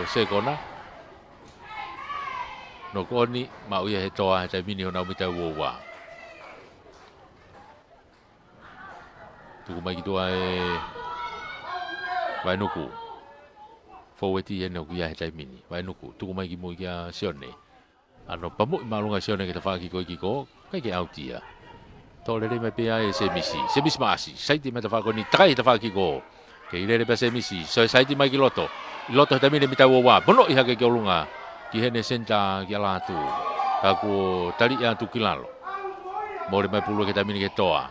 Sekona. Knock on, maʻu ia ʻe he Toa he taimi ni honau mita ua ua. Tuku mai ki tuʻa ʻe Vainuku. Foueti ʻeni ʻoku ʻi ai he taimi ni. Vainuku, tuku mai ki mui kia Sione. ʻAno pamuʻi māʻolunga ʻa Sione ki he tafaʻaki ko ē ki ko, ʻikai ke ʻauti ia. Toe lele mai pē ʻa e Semisi. Semisi Maʻasi. Saiti mai e tafaʻaki ko eni, takai he tafaʻaki ko. Kei lele pē ʻa Semisi. Toe saiti mai ki loto. ʻI loto he taimi ni mita ua ua. Monoʻi hake ki ʻolunga. Ki heʻene senitā kia Lātū. Ka kuo taliʻi atu ki lalo. Mole mai e pulu ki he taimi ni ki he Toa.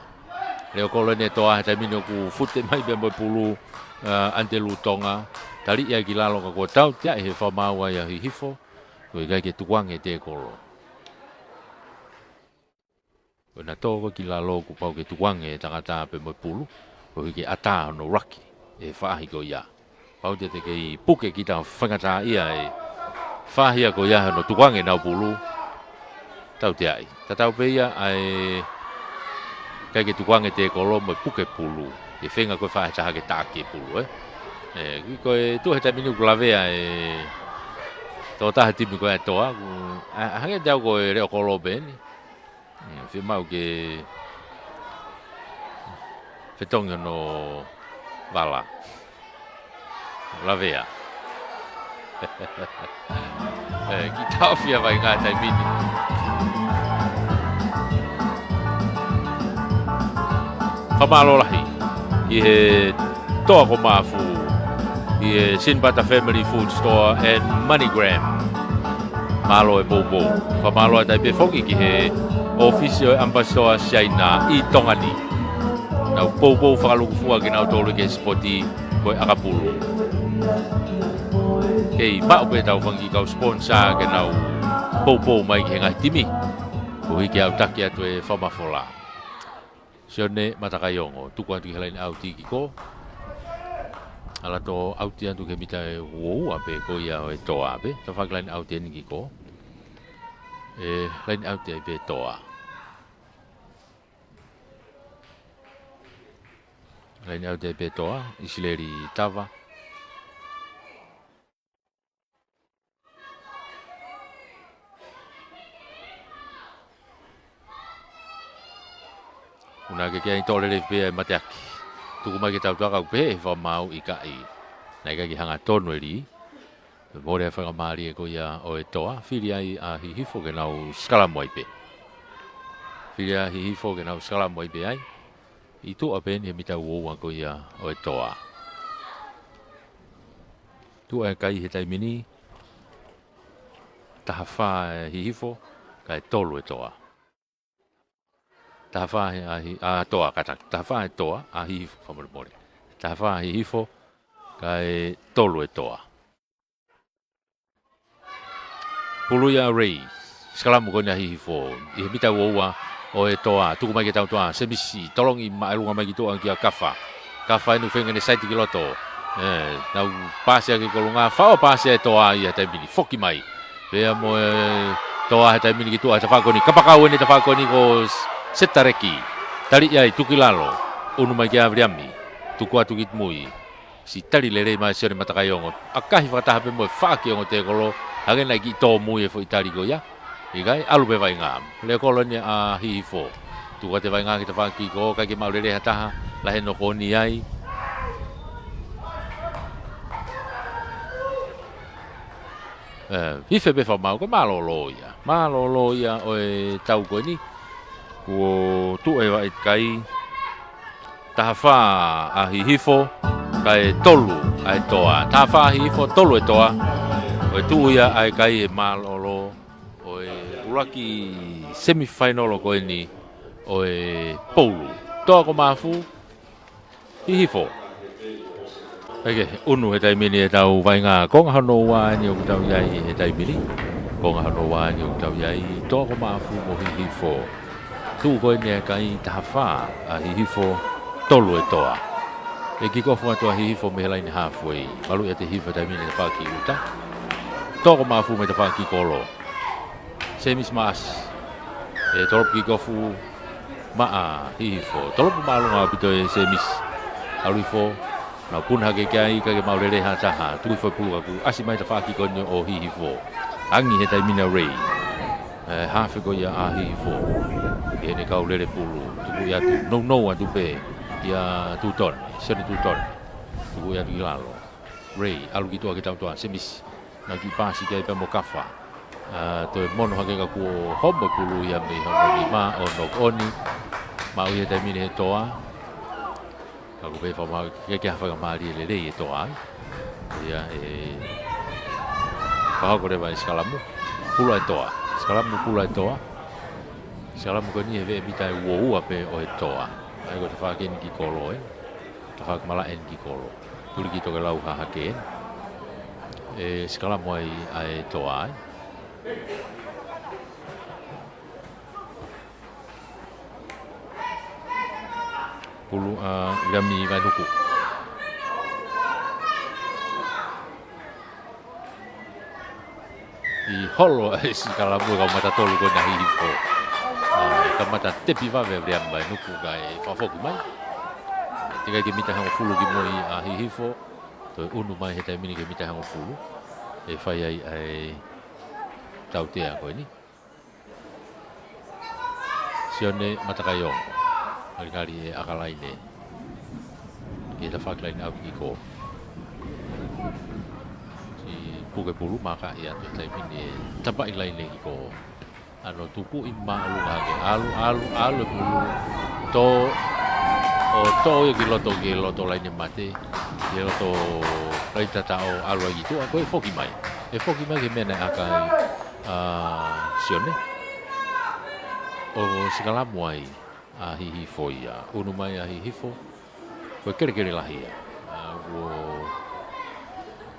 Leʻo kolo ʻeni e Toa he taimi ni ʻoku fute mai pē mo e pulu, ʻa, ʻAnitelū Tonga. Taliʻi ai ki lalo ka kuo tauteaʻi he fakamaau ia ʻa Hihifo. Ko e ʻikai ke tukuange e tēkolo. Ko ʻena tō ko ē ki lalo kuo pau ke tukuange e tangata pea mo e pulu. Koeʻuhi ke ʻatā hono laki ʻe he faʻahi ko ia. Pau te te kei puke kita faingataʻaʻia e faʻahi ia ko ia hono tukuange ʻenau pulu. Tauteaʻi. Tatau pē ia ʻa e ʻikai ke tukuange e tēkolo mo e puke pulu. ʻE feinga ko ē faʻahi ʻe taha ke taʻaki e pulu, ē. ʻE, ko e tuʻu he taimi ni ʻoku lavea e tokotaha timi ko ē ʻa e Toa, ʻoku, ʻa, hangē te au ko e leʻo kolo pē ʻeni. Mm, fiemaʻu ke fetongi hono vala. Lavea. ʻE, kiʻi taʻofi ʻa Vainga he taimi ni. Fakamālō lahi ʻi he Toa ko Mafu, ʻi he Sinipata Family Food Store and MoneyGram. Mālō e poupou. Fakamālō atu ai pē foki ki he ʻōfisi ʻo e ʻAmipasitoa Siaina ʻi Tonga ni. Nau poupou fakalūkufua kinautolu ki he sipoti ko e ʻakapulu. Kei maʻu pē ʻetau fanga kiʻi kau sponsor ke nau poupou mai ki he ngaahi timi. Koeʻuhi ke aʻutaki atu e fakamafola. Sione Matakaiongo, tuku atu ki he laine ʻauti ki ko. ʻAlu atu ʻo ʻauti atu ki he mita ʻe ua ua pē ko ia ʻo e Toa pē. Tafaʻaki laine ʻauti ʻeni ki ko. ʻE, laine ʻauti ai pē Toa. Laine ʻauti ai pē Toa, ʻIsileli Tava. Una ke ke ai tō lelei pē ʻa e mateaki. Tuku mai ki he tautoa ka ʻoku pehē ʻe he fakamaau ʻikai. Naʻe ʻikai ke hangatonu e lī. Mole e faingamālie ko ia ʻo e Toa. Fili ai ʻa Hihifo ke nau sikalamu ai pē. Fili ʻa Hihifo ke nau sikalamu ai pē ai. ʻI tuʻa pē ʻeni he mita ua ua ko ia ʻo e Toa. Tuʻa e kai he taimi ni, taha fā e Hihifo, kae tolu e Toa. Taha fā he ʻa Hi-, ʻa Toa, kātaki. Taha fā e Toa, ʻa Hihifo, fakamolemole. Taha fā Hihifo, kae tolu e Toa. Pulu ia ʻa Ray. Sikalamu ko eni ʻa Hihifo. ʻI he mita ua ua ʻo e Toa. Tuku mai ki he tautoa. Semisi. Tolongi maʻelunga mai ki tuʻa kia Kafa. Kafa ʻeni ʻoku feinga ke ne saiti ki loto. ʻE, nau paasi ake ki ʻolunga. Faʻo paasi ʻa e Toa ʻi he taimi ni. Foki mai. Pea mo e Toa he taimi ni ki tuʻa he tafaʻaki ko eni. Kapakau ʻeni tafaʻaki ko eni ko S-, Setareki. Taliʻi ai, tuku ki lalo. ʻUnu mai kia Viliami. Tuku atu ki mui. Siʻi tali lelei mai Sione Matakaiongo. ʻAkahi fakataha pē mo e faʻaki ongo tēkolo, hangē naʻe kiʻi tōmui e foʻi tali ko ia. ʻIkai, ʻalu pē Vainga. Leʻo kolo ʻeni ʻa Hihifo. Tuku atu e Vainga ki tafaʻaki ko, ʻikai ke maʻu lelei ha taha, lahi e knock on ai. ʻE, Hihifo pē fakamaau, ko e mālōlō ia. Mālōlō ia ʻo e tau ko eni. Kuo tuʻu e vaʻe kai. Taha fā ʻa Hihifo, kae tolu ʻa e Toa. Taha fā Hihifo, tolu e Toa. ʻO e tuʻu ia ʻa e kai he mālōlō ʻo e ʻuluaki semifinal ko eni ʻo e poulu. Toa ko Mafu, Hihifo. ʻEke, ʻunu he taimi ni ʻetau vaʻinga, konga hono ua eni ʻoku tau ʻi ai he taimi ni. Konga hono ua eni ʻoku tau ʻi ai, Toa ko Maʻafu mo Hihifo. Tuʻu ko eni ʻa e kai, taha fā ʻa Hihifo, tolu ʻe Toa. ʻE kikofu atu ʻa Hihifo mei he laine halfway. Maluʻi ʻe Hihifo he taimi ni he tafaʻaki ʻuta. Toa ko Maʻafu mei he tafaʻaki kolo. Semisi Maʻasi. ʻE tolopu kikofu maʻa Hihifo. Tolopu māʻolunga ʻaupito ʻe Semisi. ʻAlu hifo, nau puna hake ki ai, kae ʻikai ke maʻu lelei ha taha. Tuku hifo e pulu ka kuo ʻasi mai tafaʻaki ko eni ʻo Hihifo. Angi he taimi ni ʻa Ray. ʻE, hafe ko ia ʻa Hihifo. Ki heʻene kau lele pulu. Tukuʻi atu. Nounou atu pē kia Tutone. Sione Tutone. Tukuʻi atu ki lalo. Ray, ʻalu ki tuʻa ki he tautoa, Semisi. Nau kiʻi paasi ki ai pea mo Kafa. ʻA, toe mono hake ka kuo homo e pulu ia mei hono nima ʻo knock on. Maʻu ia he taimi ni he Toa. Ka kuo pehē fakamāu, ʻikai ke ha fakamālie lelei e Toa ai. Ia ʻe fakahoko leva e sikalamu. Pulu ʻa e Toa. Sikalamu, pulu ʻa e Toa. Sikalamu ko eni he veʻe mita ʻe uaua pē ʻo e Toa. ʻA ia ko e tafaʻaki eni ki kolo ē. Tafaʻaki malaʻe eni ki kolo. Tuli ki tokelau hahake eni. ʻE sikalamu ai ʻa e Toa ai. Pulu ʻa ʻIlami Vainuku. ʻI holo ʻa e sikalamu e kau mata tolu ko ena ʻa Hihifo. ʻA, kamata tepi vave ʻa ʻIlami Vainuku kae fakafoki mai. Teʻeki ai ke mita ʻe hongofulu ki mui ʻa Hihifo. Toe ʻunu mai he taimi ni ki he mita ʻe hongofulu. ʻE fai ai ʻa e tautea ko eni. Sione Matakaiongo. Ngalingali ʻe ʻaka laine. Ki he tafaʻaki line out kiko. Siʻi puke pulu maka ia he taimi ni ʻe tapaʻi laine kiko. ʻAno tukuʻi māʻolunga hake. ʻAlu, ʻalu, ʻalu e pulu. Tō, ʻo tō ia ki loto, ki loto laine mate. Ki loto laine tataʻo, ʻalu ai ki tuʻa, ko e foki mai. ʻE foki mai ki he meʻa naʻe ʻaka ai ʻa Sione. ʻO sikalamu ai ʻa Hihifo ia. ʻUnu mai ʻa Hihifo. Ko e kelekele lahi ia. ʻA, kuo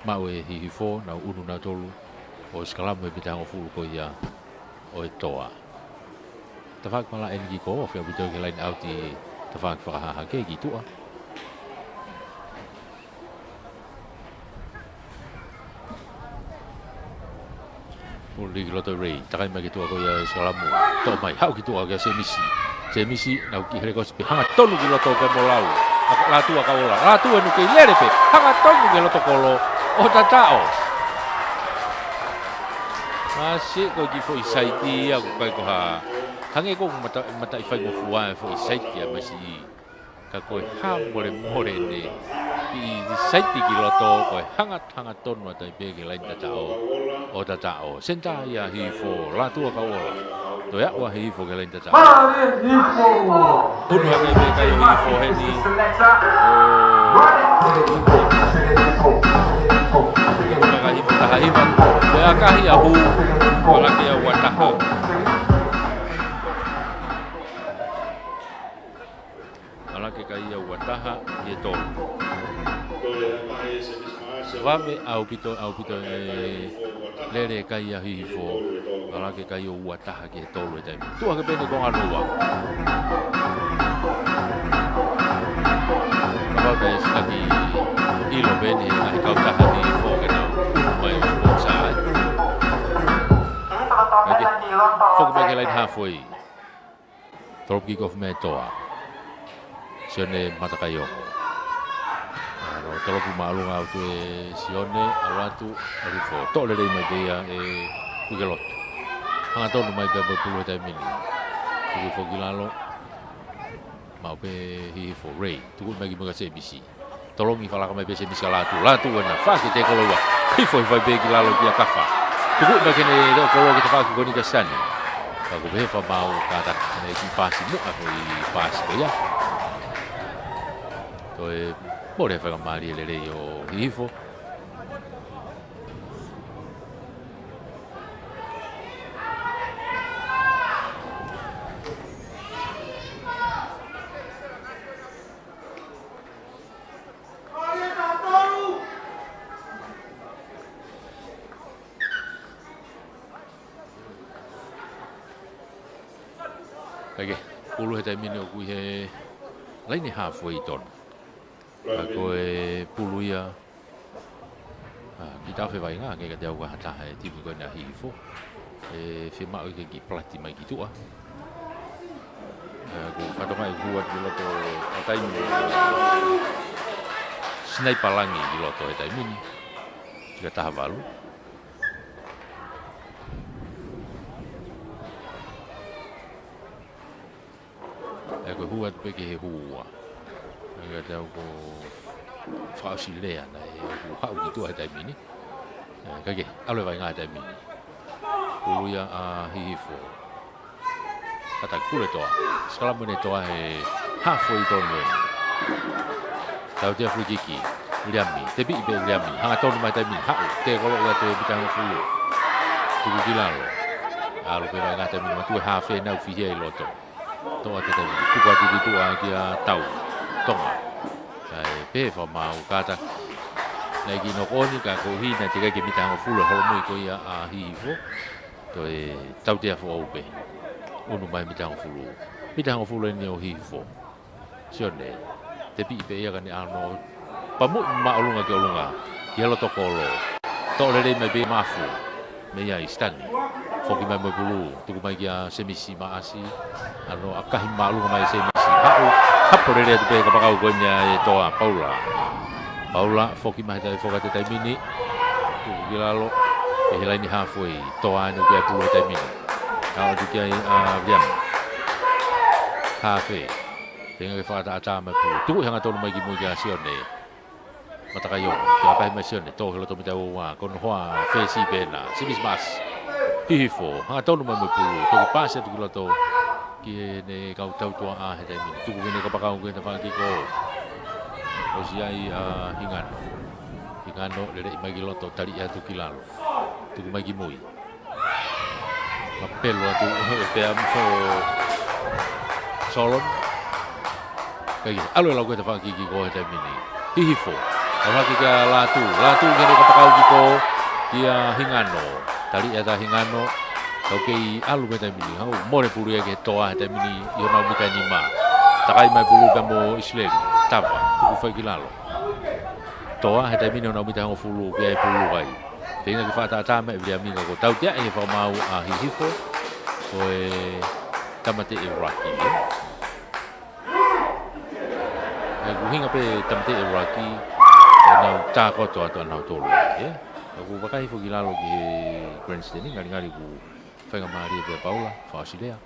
maʻu ʻe Hihifo, nau ʻunu nautolu. ʻO sikalamu he mita ʻe hongofulu ko ia ʻo e Toa. Tafaʻaki malaʻe eni kiko, ʻo fea pito ki he line out ʻi he tafaʻaki fakahahake ki tuʻa. Puli ki loto Ray, takai mai ki tuʻa ko ia e sikalamu. Toʻo mai, haʻu ki tuʻa kia Semisi. Semisi, nau kiʻi helekosi pē, hangatonu ki loto kia Molau. ʻA, Lātū ʻa Kaola, Lātū ʻe nukei lele pē, hangatonu ki loto kolo, ʻo tataʻo. Masiʻi ko e kiʻi foʻi saiti ia, ʻoku ʻikai ko ha, hangē ko e mata, mataʻi faingofua e foʻi saiti ia masiʻi. Ka ko e hā molemole eni. ʻI, ʻi saiti ki loto, ko e hangatonu atu ai pē ki he laine tataʻo. ʻO tataʻo. Senitā ia Hihifo, Lātū ʻa Kaola. Toe aʻu ʻa Hihifo ki he laine tataʻo. ʻUnu hake pē kai ʻo Hihifo heni. ʻO. Kai Hihifo taha hiva. Toe ʻakahi ʻa Hū. Kalake ʻa Uataha. Kalake kai ʻa Uataha ki he tolu. Vave ʻaupito, ʻaupito e lele kai ʻa Hihifo. Kalake kai ʻa Uataha ki he tolu he taimi. Tuʻu hake pē eni konga hono ua. Kapau ʻe ʻikai ke ʻilo pē eni he ngaahi kautaha Hihifo ke nau ʻunu mai ʻo sā ai. Foki mai ki he laine halfway. Tolopu kikofu mei he Toa. Sione Matakaiongo. ʻAno tolopu māʻolunga atu ʻe Sione, ʻalu atu, ʻalu hifo. Toʻo lelei mai pē ia ʻe Uikelotu. Hangatonu mai pē mo e pulu he taimi ni. Tuku hifo ki lalo. Maʻu pē Hihifo, Ray. Tuku mai ki muʻa kia Semisi. Tolongi fakalaka mai pē Semisi kia Lātū. Lātū ʻena, fake te koloa. Hifo, hifo ai pē ki lalo kia Kafa. Tuku mai ki heʻene leʻo kolo ki he tafaʻaki ko eni kia Sani. Ka kuo pehē fakamaau kātaki, ʻene kiʻi paasi muʻa ko e paasi ko ia. Toe mole fakamālie lelei ʻo Hihifo. Kae kehe, pulu he taimi ni ʻoku ʻi he laine halfway tonu. Ka ko e pulu ia, ʻa, kiʻi taʻofi e vaʻinga, ke ka te au ka hata he timi ko ena Hihifo. ʻE fiemaʻu ke kiʻi palati mai ki tuʻa. ʻA, ko e fatongia ʻoku hū atu ki loto ʻa e taimi ni. Sinaipa langi ki loto he taimi ni. Tika taha valu. ʻE ko e hū atu pē ki he hū ua. ʻE ka te au ko fakaʻosi lea naʻe ʻoku haʻu ki tuʻa he taimi ni. ʻE, kae kehe, ʻalu e vaʻinga he taimi ni. Pulu ia ʻa Hihifo. Kātaki pulu e toa. Sikalamu ʻene toa he halfway tonu eni. Tautea free kick. Viliami. Tepiʻi pē Viliami. Hangatonu mai taimi ni. Haʻu. Tēkolo ia toe mita hongofulu. Tuku ki lalo. ʻAlu pē vaʻinga he taimi ni. Matu e hafe nau fihia ʻi loto. Toa he taimi ni. Tuku atu ki tuʻa kia Tau. Tonga. Kae pehē fakamaau kātaki. Naʻe kiʻi knock on ka ko e hina te kai ke mita hongofulu e holomui ko ia ʻa Hihifo. Toe tautea foʻou pē. Unu mai mita hongofulu. Mita hongofulu eni ʻo Hihifo. Sione. Tepiʻi pē ia ka ne ʻano pamuʻi māʻolunga ki ʻolunga. Ki he loto kolo. Toʻo lelei mai pē Mafu. Mei ai Sitani. Foki mai mo e pulu. Tuku mai kia Semisi Maʻasi. ʻAno ʻakahi māʻolunga mai Semisi. Haʻu. Hapo lelei atu pē kapakau ko eni ʻa e toa Paula. Paula, foki mai he taimi, foki atu he taimi ni. Tuku ki lalo. ʻI he laine halfway. Toa ʻaneafi pulu he taimi ni. Haʻu atu ki ai ʻa Viliami. Hafe. Feinga ke fakaʻataʻatā mai pulu. Tuku hangatonu mai ki mui kia Sione. Matakai ono, ke ʻakahi mai Sione, tō he loto mita ua, ko hono hoa fesi pē ena, Semisi Maʻasi. Hihifo, hangatonu mai mo e pulu, toki pasi atu ki loto, ki heʻene kau tautuaʻa he taimi ni, tuku ki heʻene kapakau ki he tafaʻaki ko. ʻOsi ai ʻa Hingano. Hingano, lele mai ki loto, tali atu ki lalo. Tuku mai ki mui. Mapelu atu, pea mo Solon. Kae kehe, ʻalu e lau ko e tafaʻaki ko he taimi ni. Hihifo. ʻAlu hake kia Lātū. Lātū ki heʻene kapakau ki ko kia Hingano. Tali atu ʻa Hingano. Kau kei ʻalu ko e taimi ni. Hau, mole pulu ia ki he toa he taimi ni. ʻI honau mita nima. Takai mai pulu pea mo ʻIsileli. Tava. Tuku fai ki lalo. Toa he taimi ni honau mita hongofulu ki ai pulu ai. Feinga ke fakaʻataʻatā mai Viliami ka ko e tautea ʻe he fakamaau ʻa Hihifo. Ko e tāmateʻi ʻuluaki, ē. ʻE ʻuhinga pē tāmateʻi ʻuluaki, ʻe nau tākoto atu ʻa nautolu, ē. Ka ʻoku vakai foki lalo ki he grandstand, ngalingali ʻoku faingamālie pē Paula, fakaʻosi lea.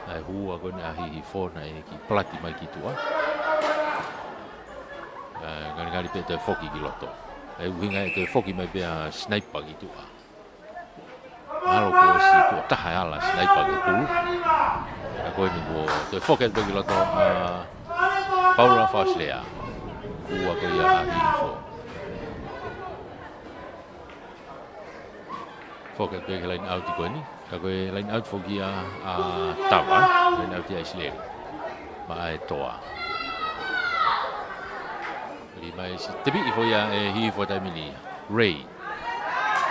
ʻA e hū ua ko eni ʻa Hihifo naʻe kiʻi palati mai ki tuʻa. ʻA, ngalingali pē toe foki ki loto. ʻE ʻuhinga ʻe toe foki mai pē ʻa Sniper ki tuʻa. Mahalo kuo ʻosi tuʻo taha e ala Sniper ki pulu. ʻA ko eni kuo toe foki atu pē ki loto ʻa Paula, fakaʻosi lea. Hū ua ko ia ʻa Hihifo. Foki atu pē ki he line out ko eni. Ka ko e line out foki ia ʻa Tava. Line out ia ʻa ʻIsileli. Maʻa e toa. Lima isi. Tepiʻi foki ia ʻe Hihifo he taimi ni. Ray.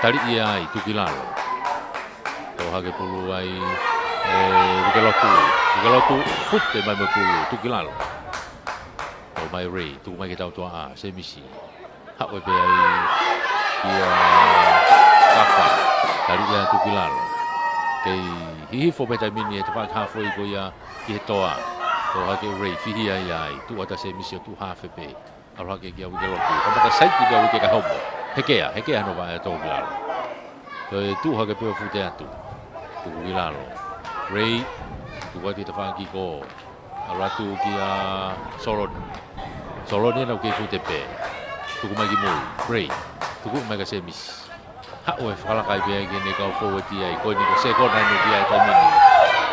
Tali ia ai, tuku ki lalo. Tō hake pulu ai ʻe Uikelotu. Uikelotu, fute mai mo e pulu, tuku ki lalo. Tō mai Ray, tuku mai ki he tautuaʻa, Semisi. Haʻu ē pē ai kia Kafa. Tali ia tuku ki lalo. Kei Hihifo pē he taimi ni he tafaʻaki halfway ko ia ki he toa. Tō hake Ray, fihia ia ai. Tuʻu atu ʻa Semisi ʻo tuʻu hafe pē. ʻAlu hake kia Uikelotu. Kamata saiti pē ʻa Uike ka homo. Hekea, hekea hono vaʻe ʻo tō ki lalo. Toe tuʻu hake pē ʻo fute atu. Tuku ki lalo. Ray, tuku atu ki he tafaʻaki ko. ʻAlu atu kia Soloni. Soloni ʻoku kei fute pē. Tuku mai ki mui. Ray. Tuku mai kia Semisi. Haʻu ē fakalaka ai pē ai ki heʻene kau forward ai. Ko eni ko e sekona ʻeni ki ai taimi ni.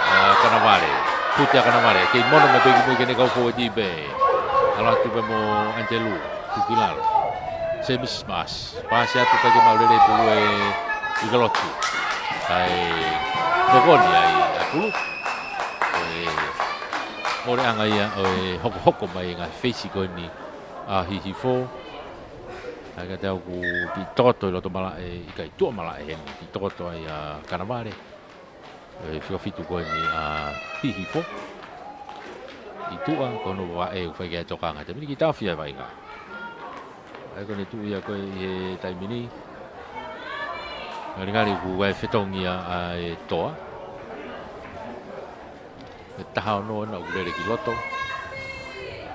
ʻA, Kanavale. Fute ʻa Kanavale. Kei mono mai pē ki mui ki heʻene kau forward pē. ʻAlu atu pē mo ʻAnitelu. Tuku ki lalo. Semisi Maʻasi. Pasi atu kae ʻikai ke maʻu lelei pulu ʻe Uikelotu. Kae knock on ai ʻa e pulu. ʻE, moleʻanga ia ʻo e hokohoko mai e ngaahi feisi ko eni ʻa Hihifo. Kae ka te au ʻoku kiʻi tokoto ʻi loto malaʻe, ʻikai tuʻa malaʻe heni, kiʻi tokoto ai ʻa Kanavale. E fika fitu ko eni ʻa Hihifo. ʻI tuʻa, ko hono vaʻe ʻoku fai ki ai e tokanga. Taimi ni ki tafi ʻa e vaʻinga. ʻA ia ko ʻene tuʻu ia ko ē ʻi he taimi ni. Ngalingali ʻoku ʻi ai e fetongi ia ʻa e Toa. Ko e taha ono ena ʻoku lele ki loto.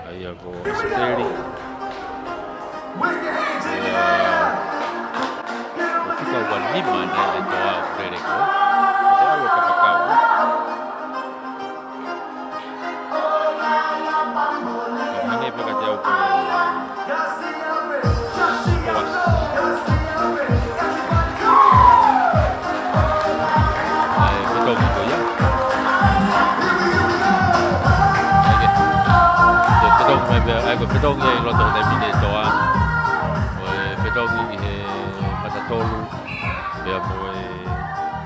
ʻA ia ko ʻAsipeli. ʻA ia, ko e fika ua nima ena ʻa e Toa ʻoku lele ko ē. Ko e ʻalu ʻa Kapakau. Ka hangē pē kiate au ko e Toa. ʻA e fetongi ko ia. ʻA ia ko e, ko e fetongi mai pē, ʻa ia ko e fetongi ʻi loto he taimi ni ʻa e Toa. Ko e fetongi ʻi he mata tolu, pea mo e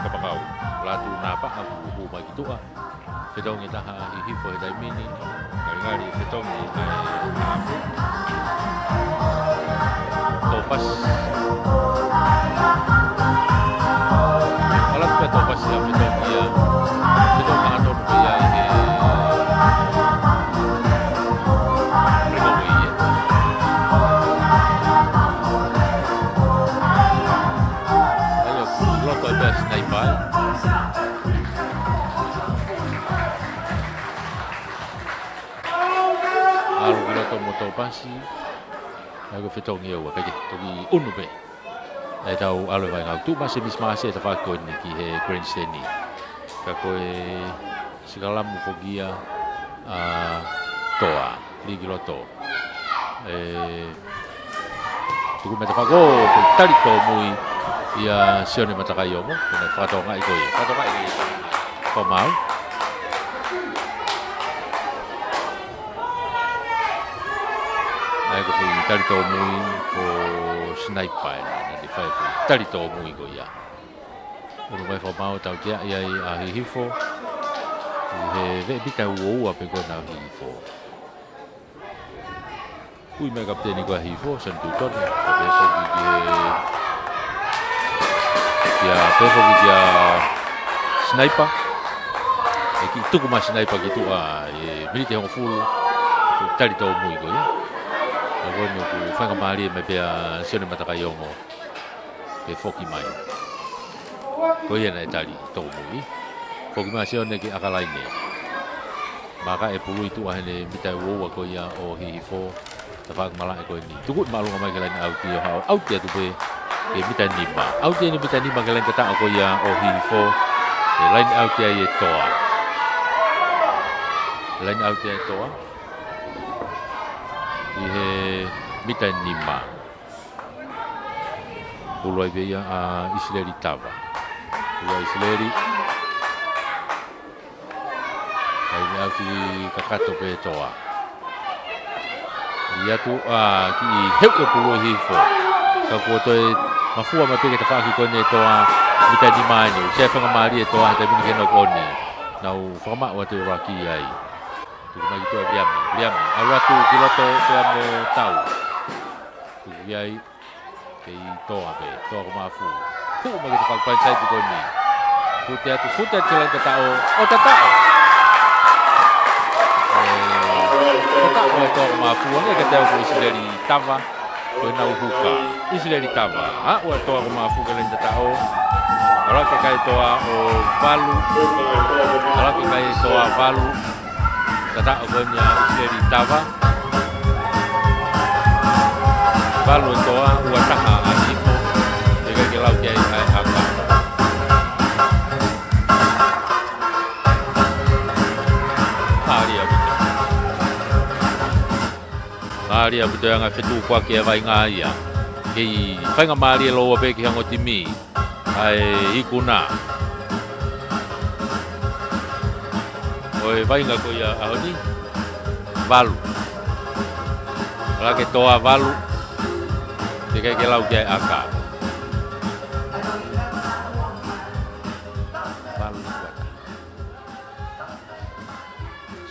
Kapakau. Latu napaʻa, hū mai ki tuʻa. Fetongi ʻe taha ʻa Hihifo he taimi ni, ngalingali fetongi ʻa e Haʻafu. Tōpasi. ʻAlu atu pē Tōpasi ʻa fetongi ia. Fetongi ʻa Tōpasi ia ʻi he ringa ue ia. ʻA ia, loto ʻa e Sinaipa. ʻAlu ki loto mo Tōpasi. ʻA ia ko e fetongi ia ua, kae kehe, toki ʻunu pē. ʻE tau ʻalu e vaʻinga, tuʻu mai ʻa Semisi Maʻasi he tafaʻaki ko eni ki he grandstand ni. Ka ko e sikalamu foki ia ʻa Toa, lī ki loto. ʻE, tuku mai e tafaʻaki, foʻi tali tōmui ia Sione Matakaiongo, pea ne fakatokangaʻi ko ia. Fakatokangaʻi ko ia. Ko mau. ʻA ia ko e foʻi tali tōmui ko Sinaipa ena, naʻa ne fai e foʻi tali tōmui ko ia. ʻUnu mai fakamaau, tautea ia ʻa Hihifo. ʻI he veʻe mita ua ua pē ko ena ʻa Hihifo. Ui mai kapiteni ko ē ʻa Hihifo, Sione Tutone. Pea pehē foki ki he, kia, pehē foki kia Sinaipa. ʻE kiʻi tuku mai Sinaipa ki tuʻa he miniti hongofulu. Foʻi tali tōmui ko ia. ʻA ia ko eni ʻoku faingamālie mai pē ʻa Sione Matakaiongo ke foki mai. Ko ia naʻe tali tōmui. Foki mai Sione ki ʻakalaine. Maka e pulu ʻi tuʻa heʻene mita ua ua ko ia ʻo Hihifo. Tafaʻaki malaʻe ko eni. Tuku māʻolunga mai ki he laine ʻauti ʻo haʻu ʻauti atu pē ki he mita nima. ʻAuti eni mita nima ki he laine tataʻo ko ia ʻo Hihifo. ʻE laine ʻauti ai e Toa. Laine ʻauti ai e Toa. ʻI he mita nima. Pulu ai pē ia ʻa ʻIsileli Tava. Pulu ʻa ʻIsileli. Laine ʻauti kakato pē Toa. ʻI atu ʻa kiʻi heu e pulu ʻa Hihifo. Ka kuo toe mafua mai pē ki he tafaʻaki ko eni e Toa mita nima eni. ʻOku ʻi ai e faingamālie e Toa he taimi ni ke nau ko eni. Nau fakamaʻu atu e ʻuluaki ai. Tuku mai ki tuʻa Viliami. Viliami. ʻAlu atu ki loto pea mo Tau. Tuku ai. Kei Toa pē, Toa ko Mafu. Tuʻu mai ki he tafaʻaki paini saipi ko eni. Fute atu, fute atu ki he laine tataʻo, ʻo tataʻo. ʻE, tataʻo e Toa ko Mafu, ʻa ia kiate au ko ʻIsileli Tava, ko ʻenau huka. ʻIsileli Tava, aʻu ʻa Toa ko Mafu ki he laine tataʻo. ʻAlu hake e kai Toa ʻo valu. ʻAlu hake e kai Toa valu. Tataʻo ko eni ʻa ʻIsileli Tava. Valu e Toa, ua taha ʻa Hihifo. Teʻeki ke lau ki ai ʻa e ʻaka. Mālie ʻaupito. Mālie ʻaupito e anga e fetukuaki e vaʻinga ia. Kei faingamālie lōua pē ki he ongo timi. ʻA e ikuna. ʻO e vaʻinga ko ia ʻaho ni. Valu. ʻAlu hake Toa valu. Teʻeki ke lau ki ai ʻaka. Valu ua taha.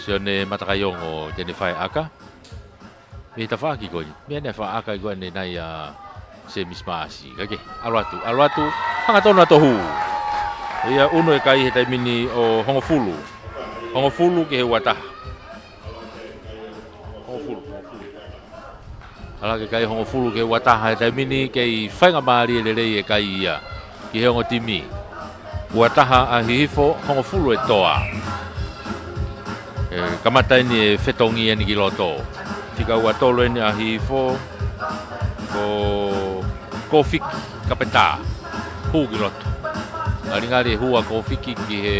Sione Matakaiongo te ne fai ʻaka. Mei he tafaʻaki ko eni. Mei he naʻe fai ʻaka ko eni ʻa Semisi Maʻasi. Kae kehe, ʻalu atu, ʻalu atu. Hangatonu ʻa Tohu. Ia ʻunu e kai he taimi ni ʻo Hongofulu. Hongofulu ki he ua taha. Hongofulu, Hongofulu. Ala ke kai Hongofulu ki he ua taha he taimi ni, kei faingamālie lelei e kai ia ki he ongo timi. Ua taha ʻa Hihifo, Hongofulu e Toa. E, kamata eni e fetongi eni ki loto. Fika ua tolu eni ʻa Hihifo, ko Kofiki Kapetā. Hū ki loto. Ngalingali e hū ʻa Kofiki ki he,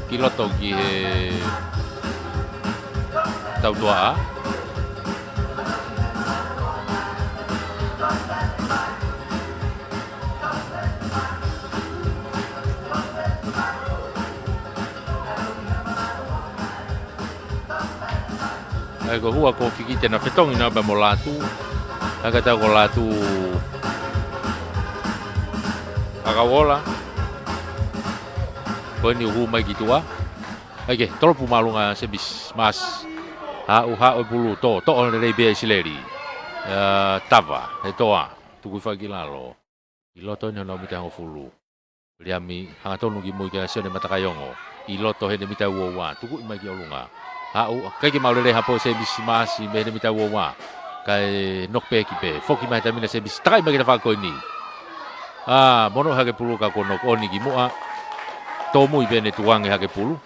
ki loto ki he tautuaʻa. ʻA ia ko e hū ʻa Kofiki te na fetongi na pea mo Lātū. ʻA ia ka tau ko Lātū ʻa Kauola. Ko eni ʻoku hū mai ki tuʻa. ʻA ia ke tolopu māʻolunga Semisi Maasi. Haʻu, haʻu e pulu, toʻo, toʻo lelei pē ʻe ʻIsileli. ʻA, Tava, he Toa, tuku hifo ki lalo. ʻI loto eni hono mita hongofulu. Viliami hangatonu ki mui kia Sione Matakaiongo. ʻI loto heʻene mita uaua. Tukuʻi mai ki ʻolunga. Haʻu, ʻikai ke maʻu lelei ha potu ʻe Semisi Maasi mei heʻene mita uaua. Kae knock back pē. Foki mai he taimi ni ʻa Semisi. Takai mai ki he tafaʻaki ko eni. ʻA, mono hake pulu ka kuo knock on ki muʻa. Tōmui pē ʻene tukuange hake pulu.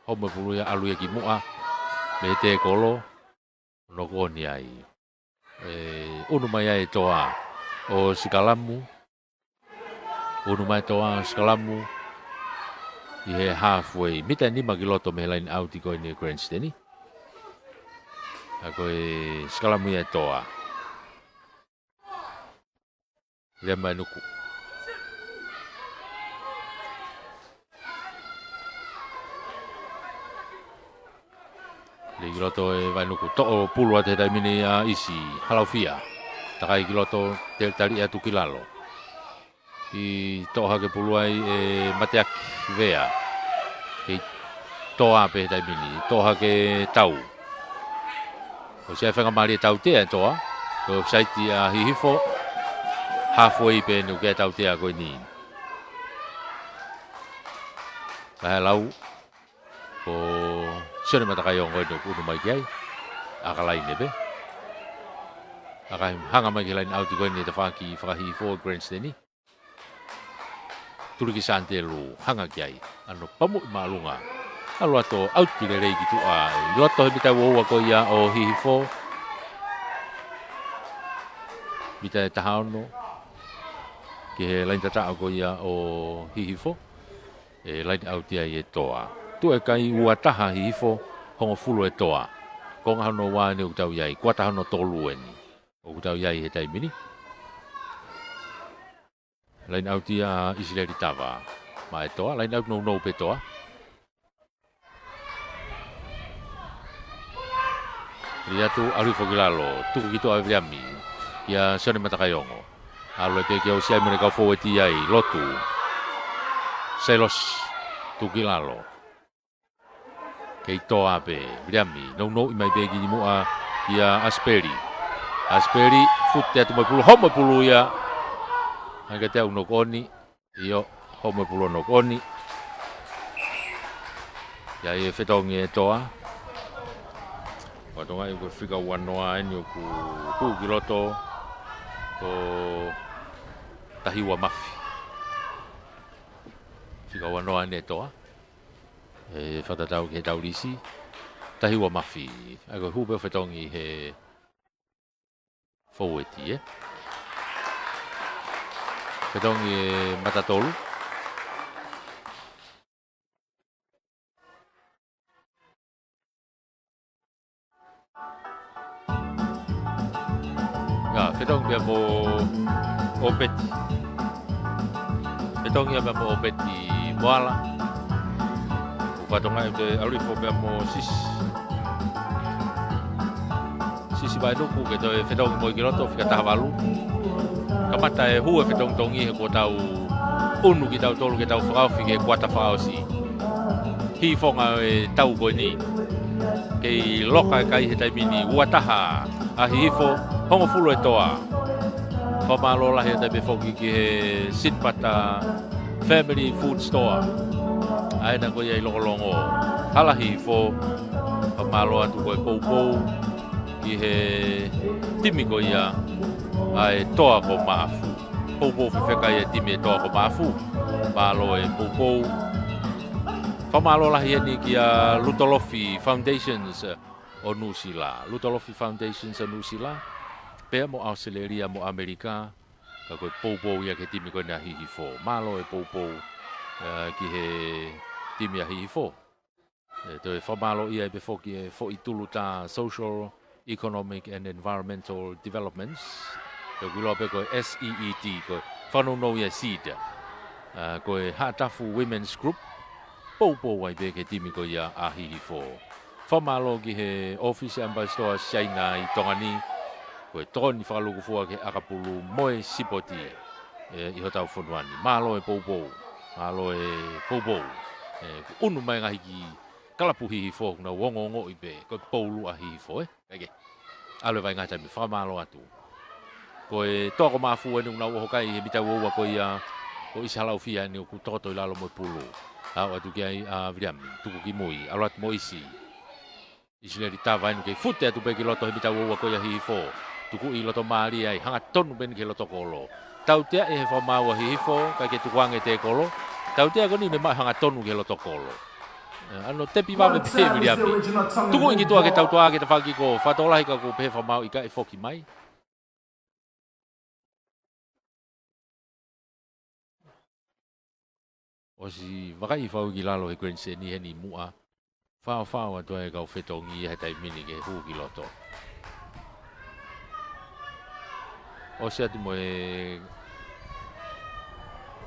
Homo e pulu ia ʻalu ia ki muʻa. Mei he tēkolo. Knock on ai. ʻE, ʻunu mai ai e Toa ʻo sikalamu. ʻUnu mai e Toa ʻo sikalamu ʻi he halfway. Mita ʻe nima ki loto mei he line out ko eni e grandstand. ʻA ia ko e sikalamu ia e Toa. Lea mai Nuku. Lea ki loto e Vainuku, toʻo pulu atu he taimi ni ʻa ʻIsi, Halaufia. Takai ki loto, talitali atu ki lalo. ʻI toʻo hake pulu ai ʻe Mateaki Vea. Kei Toa pē he taimi ni, toʻo hake Tau. ʻOsi ʻai faingamālie e tautea e Toa. Ko e offside ʻa Hihifo, halfway pē ʻoku ʻi ai e tautea ko eni. Kae lau, ko Sione Matakaiongo eni ʻoku ʻunu mai ki ai. ʻAkalaine pē. ʻAkahi hanga mai ki he line out ko eni e tafaʻaki fakahihifo grandstand. Tuli ki Santelu, hanga ki ai. ʻAno pamuʻi māʻolunga. ʻAlu atu ʻo ʻauti lelei ki tuʻa. ʻI loto he mita uaua ko ia ʻo Hihifo. Mita ʻe taha ono. Ki he laine tataʻo ko ia ʻo Hihifo. ʻE line out ia ʻe Toa. Tuʻu e kai ua taha Hihifo, hongofulu e Toa. Konga hono ua eni ʻoku tau ʻi ai, kuata hono tolu eni ʻoku tau ʻi ai he taimi ni. Line out ia ʻa ʻIsileli Tava. Maʻa e Toa, line out nounou pē Toa. Lea atu, ʻalu hifo ki lalo, tuku ki tuʻa ʻe Viliami. Kia Sione Matakaiongo. ʻAlu pē ki ʻosi ai mo ʻene kau fōueti ai, Lotu. Sailosi, tuku ki lalo. Kei Toa pē, Viliami, nounou mai pē ki muʻa kia ʻAsipeli. ʻAsipeli, fute atu mo e pulu, homo e pulu ia. Hanga te au knock on, ʻio, homo e pulu knock on. ʻI ai e fetongi e Toa. Fatongia ʻoku fika ua noa eni ʻoku hū ki loto ko Tahiua Mafi. Fika ua noa eni e Toa. ʻE fakatatau ki he taulisi. Tahiua Mafi. ʻA ia ko e hū pē ʻo fetongi he fōueti, ē. Fetongi e mata tolu. ʻIa, fetongi pea mo ʻOpeti. Fetongi ia pea mo ʻOpeti Moala. Ko Fatongia ʻoku ʻalu hifo pea mo Sisi. Sisi Vainuku ke toe fetongi mo ia ki loto, fika taha valu. Kamata e hū e fetongitongi he kuo tau ʻunu kitautolu ke tau fakaofi ki he kuata fakaʻosi. Hifonga e tau ko eni. Kei loka e kai he taimi ni, ua taha ʻa Hihifo, hongofulu e Toa. Fakamālō lahi atu pē foki ki he Sinipata Family Food Store. ʻA ena ko ia ʻi Lokolongo, Hala Hihifo. Fakamālō atu ko e poupou ki he timi ko ia ʻa e Toa ko Maʻafu. Poupou fefeka ia e timi e Toa ko Maʻafu. Mālō e poupou. Fakamālō lahi eni kia Lutolofi Foundations ʻo Nuʻusila. Lutolofi Foundations ʻo Nuʻusila, pea mo ʻAositelēlia mo ʻAmelika, ka ko e poupou ia ki he timi ko ena ʻa Hihifo. Mālō e poupou, eh, ki he timi ʻa Hihifo. ʻE toe fakamālō ia pē foki e foʻi tulu tā Social, Economic and Environmental Developments. Pea ʻoku ʻiloa pē ko e S E E D, ko e fakanounou ia e SEED. Ah, ko e Haʻatafu Women's Group, poupou ai pē ki he timi ko ia ʻa Hihifo. Fakamālō ki he ʻŌfisi ʻAmipasitoa Siaina ʻi Tonga ni, ko e tokoni fakalūkufua ki he ʻakapulu mo e sipoti, eh, ʻi hotau fonua ni. Mālō e poupou, mālō e poupou. Eh, ʻunu mai ngaahi kiʻi kalapu Hihifo, nau ongoongoʻi pē ko e poulu ʻa Hihifo, eh? Kae kehe, ʻalu e vaʻinga he taimi ni, fakamālō atu. Ko e Toa ko Maʻafu eni ʻoku nau ʻoho kai he mita ua ua ko ia, ko ʻIsi Halaufia eni ʻoku tokoto ʻi lalo mo e pulu. Aʻu atu ki ai ʻa Viliami, tuku ki mui, ʻalu atu mo ʻIsi. ʻIsileli Tava eni ʻoku kei fute atu pē ki loto he mita ua ua ko ia ʻa Hihifo. Tukuʻi loto mālie ai, hangatonu pē eni ki he loto kolo. Tautea ʻe he fakamaau ʻa Hihifo, kae kei tukuange e tēkolo. Tautea ko eni ʻoku ne maʻu hangatonu ki he loto kolo. Eh, ʻa hono tepi vave pē ʻe Viliami. Tukuʻi ki tuʻa ke tautea ki he tafaʻaki ko ē, fakatokolahi ka ʻoku pehē fakamaau ʻikai foki mai. ʻOsi vakai fau ki lalo he grandstand ʻi heni muʻa. Faofao atu ai e kau fetongi he taimi ni ke hū ki loto. ʻOsi atu mo e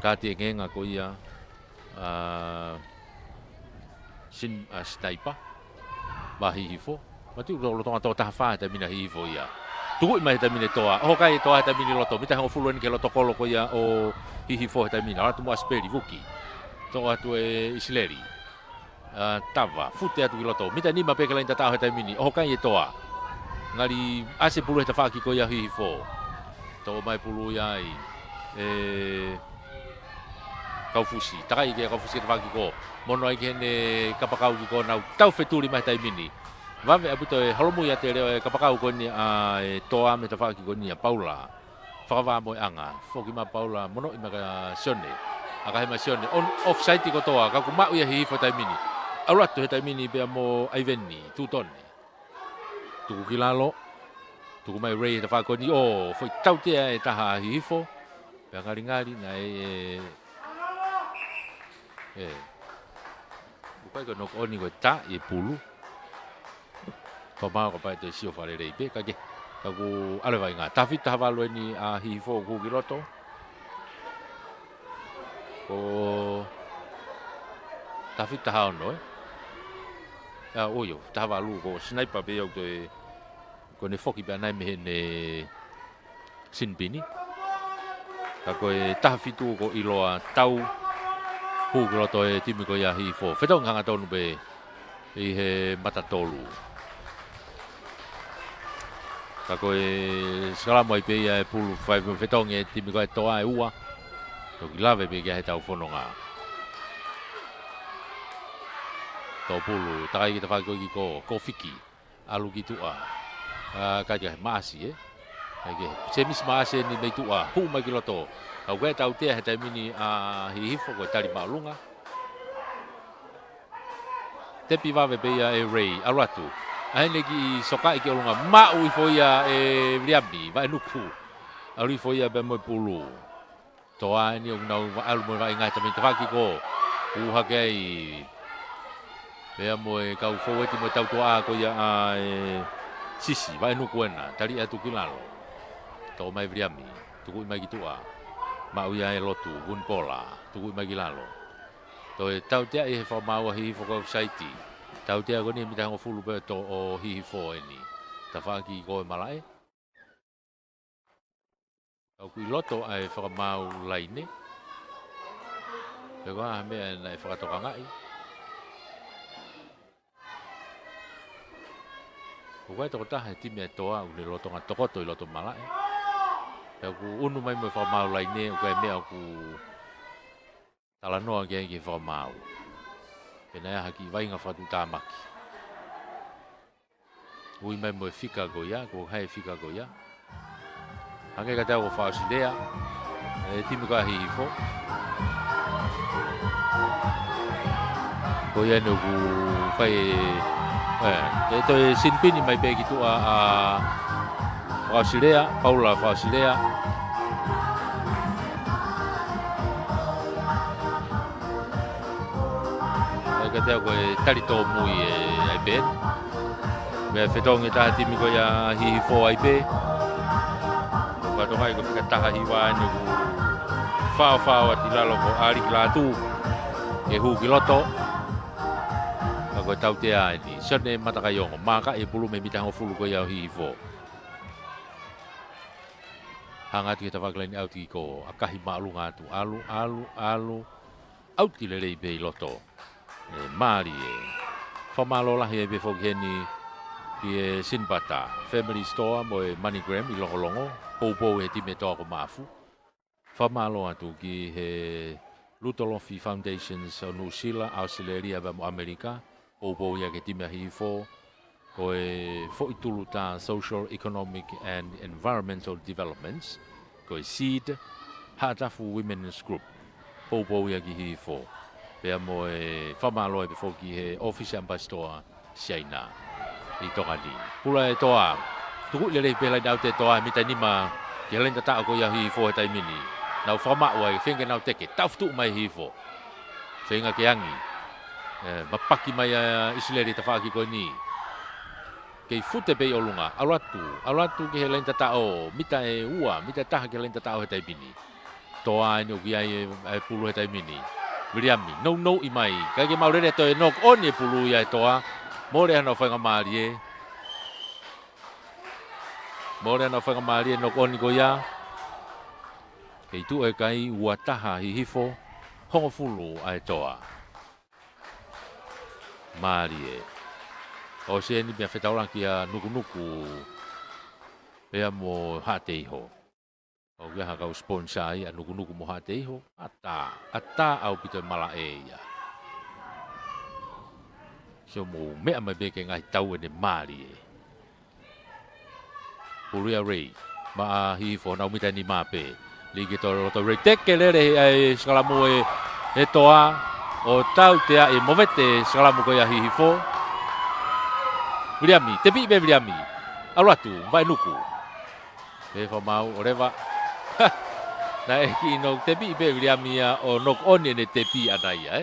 kāti e ngenga ko ia, ʻa, Sin-, ʻa, Sniper, mei Hihifo. Mati ulo lo tonga tō taha fā he taimi ni ʻa Hihifo ia. Tukuʻi mai he taimi ni e Toa. ʻOho kai e Toa he taimi ni loto. Mita hongofulu eni ki he loto kolo ko ia ʻo Hihifo he taimi ni. ʻAlu atu mo ʻAsipeli, vuki. Toʻo atu ʻe ʻIsileli. ʻA, Tava, fute atu ki loto. Mita nima pē ki he laine tataʻo he taimi ni. ʻOho kai e Toa. Ngali ʻasi e pulu he tafaʻaki ko ia ʻa Hihifo. Toʻo mai pulu ia ai ʻe Kaufusi. Takai ki ai ʻa Kaufusi he tafaʻaki ko ē. Mono ai ki heʻene kapakau ki ko ē, nau tau fetuli mai he taimi ni. Vave ʻaupito e holomui ʻa e leʻo e kapakau ko eni ʻa e Toa mei he tafaʻaki ko eni ʻa Paula. Fakavā mo e anga. Foki mai Paula, monoʻi mai kia Sione. ʻAkahi mai Sione. On, offside ko ē Toa, ka ʻoku maʻu ia ʻe Hihifo he taimi ni. ʻAlu atu he taimi ni pea mo ʻAiveni Tutone. Tuku ki lalo. Tuku mai Ray he tafaʻaki ko eni. ʻO, foʻi tautea e taha ʻa Hihifo. Pea ngalingali naʻe, ʻe, ʻe. ʻOku ʻikai ko e knock on, ko e tā ʻi he pulu. Ko mau ka pae te sio fakalelei pē, kae kehe. Ka ʻoku ʻalu e vaʻinga. Taha fitu taha valu eni ʻa Hihifo ʻoku hū ki loto. Ko taha fitu taha ono, ē? ʻA, ʻoiauē, taha valu ko Sniper pē ia ʻoku toe, ko ʻene foki pē ʻanai mei heʻene sinipini. Ka ko e taha fitu ko ʻIloa tau hū ki loto e timi ko ia ʻa Hihifo. Fetongi hangatonu pē ʻi he mata tolu. Ka ko e sikalamu ai pē ia e pulu fai fetongi e timi ko ē ʻa Toa ʻe ua. Toki lave pē ki ai heʻetau fononga. Toʻo pulu, takai ki he tafaʻaki ko ē ki ko, ko Fiki. ʻAlu ki tuʻa. ʻA, kae kehe, Maʻasi, ē? Kae kehe. Semisi Maʻasi eni mei tuʻa. Hū mai ki loto. ʻOku ʻikai tautea he taimi ni ʻa Hihifo, ko e tali māʻolunga. Tepi vave pē ia ʻe Ray. ʻAlu atu. ʻAi eni kiʻi sokaʻi ki ʻolunga. Maʻu hifo ia ʻe Viliami Vaʻenuku. ʻAlu hifo ia pea mo e pulu. Toa eni ʻoku nau va-, ʻalu mo e vaʻinga he taimi ni, tafaʻaki ko ē. Hū hake ai. Pea mo e kau foueti mo e tautuʻa ko ia ʻa e Sisi, Vaʻenuku ena, tali atu ki lalo. Toʻo mai Viliami, tukuʻi mai ki tuʻa. Maʻu ia ʻe Lotu Vunipola, tukuʻi mai ki lalo. Toe tautea ʻe he fakamaau ʻa Hihifo ko e offside. Tautea ko eni mita hongofulu pē toʻo ʻa Hihifo eni. Tafaʻaki ko ē malaʻe. Ka ʻoku ʻi loto ʻa e fakamaau laine. Pe ko e hā e meʻa naʻe fakatokangaʻi. ʻOku ʻi ai e tokotaha he timi ʻa Toa ʻoku ne lolotonga tokoto ʻi loto malaʻe. Pea ʻoku ʻunu mai mo e fakamaau laine, ʻoku ʻi ai e meʻa ʻoku talanoa ki ai ki he fakamaau. Pea naʻe ʻi ai ha kiʻi vaʻinga fakatuʻutāmaki. Ui mai mo e fika ko ia, ko hai e fika ko ia. Hangē kiate au ko Fakaʻosilea, e timi ko ia Hihifo. Ko ia ʻoku fai e, e, e toe sinipini mai pē ki tuʻa ʻa Fakaʻosilea, Paula Fakaʻosilea. ʻA ia kiate au ko e tali tōmui e iPad. Meʻa fetongi taha timi ko ia Hihifo ai pē. Fatonga ʻi ko e fika taha hiva ʻa eni ʻoku faofao atu ʻi lalo ko ʻAliki Lātū. Ke hū ki loto. Ka ko e tautea eni. Sione Matakaiongo. Maaka e pulu mei he mita hongofulu ko ia ʻo Hihifo. Hanga atu ki he tafaʻaki laine ʻauti ko ʻAkahi māʻolunga atu. ʻAlu, ʻalu, ʻalu. ʻAuti lelei pē ʻi loto. E, mālie. Fakamālō lahi ai pē foki heni ki he Sinipata Family Store mo e MoneyGram ʻi Longolongo. Poupou e timi e Toa ko Maʻafu. Fakamālō atu ki he Lutolofi Foundations ʻo Nuʻusila, ʻAositelēlia pea mo ʻAmelika. Poupou ia ki he timi ʻa Hihifo. Ko e foʻi tulu tā Social, Economic and Environmental Developments, ko e SEED, Haʻatafu Women's Group. Poupou ia ki Hihifo. Pea mo e fakamālō ai pē foki he ʻōfisi ʻamipasitoa Siaina ʻi Tonga ni. Pulu e Toa. Tukuʻi lelei pē laine ʻauti e Toa, mita nima ki he laine tataʻo ko ia Hihifo he taimi ni. Nau fakamaʻu ai, feinga ke nau teke, taʻofi tuʻu mai Hihifo. Feinga ke angi. E, mapaki mai ʻa ʻIsileli tafaʻaki ko eni. Kei fute pē ʻi ʻolunga, ʻalu atu, ʻalu atu ki he laine tataʻo, mita ʻe ua, mita ʻe taha ki he laine tataʻo he taimi ni. Toa eni ʻoku ʻi ai e, e pulu he taimi ni. Viliami, nounou ʻi mai, ʻikai ke maʻu lelei, toe knock on e pulu ia ʻe Toa, mole hano faingamālie. Mole hano faingamālie knock on ko ia. Kei tuʻu e kai, ua taha Hihifo, hongofulu ʻa e Toa. Mālie. ʻOsi eni pea fetaulaki ʻa Nukunuku pea mo Haʻateiho. ʻOku ʻi ai ha kau sponsor ia ʻa Nukunuku mo Haʻateiho. ʻAtā, ʻatā ʻaupito e malaʻe ia. Sio mo meʻa mai pē ke ngaahi tau ʻene mālie. Pulu ia Rei. Maʻa Hihifo, nau mita nima pē. Lī ki he loto Rei. Teke lelei ʻa e sikalamu ʻe he Toa. ʻO tautea e movete sikalamu ko ia Hihifo. Viliami, tepi pē Viliami. ʻAlu atu, vaʻe Nuku. Pea fakamaau, ʻoleva. Naʻe kiʻi knock, tepi pē Viliami ia ʻo knock on ʻene tepi ʻana ia, ē.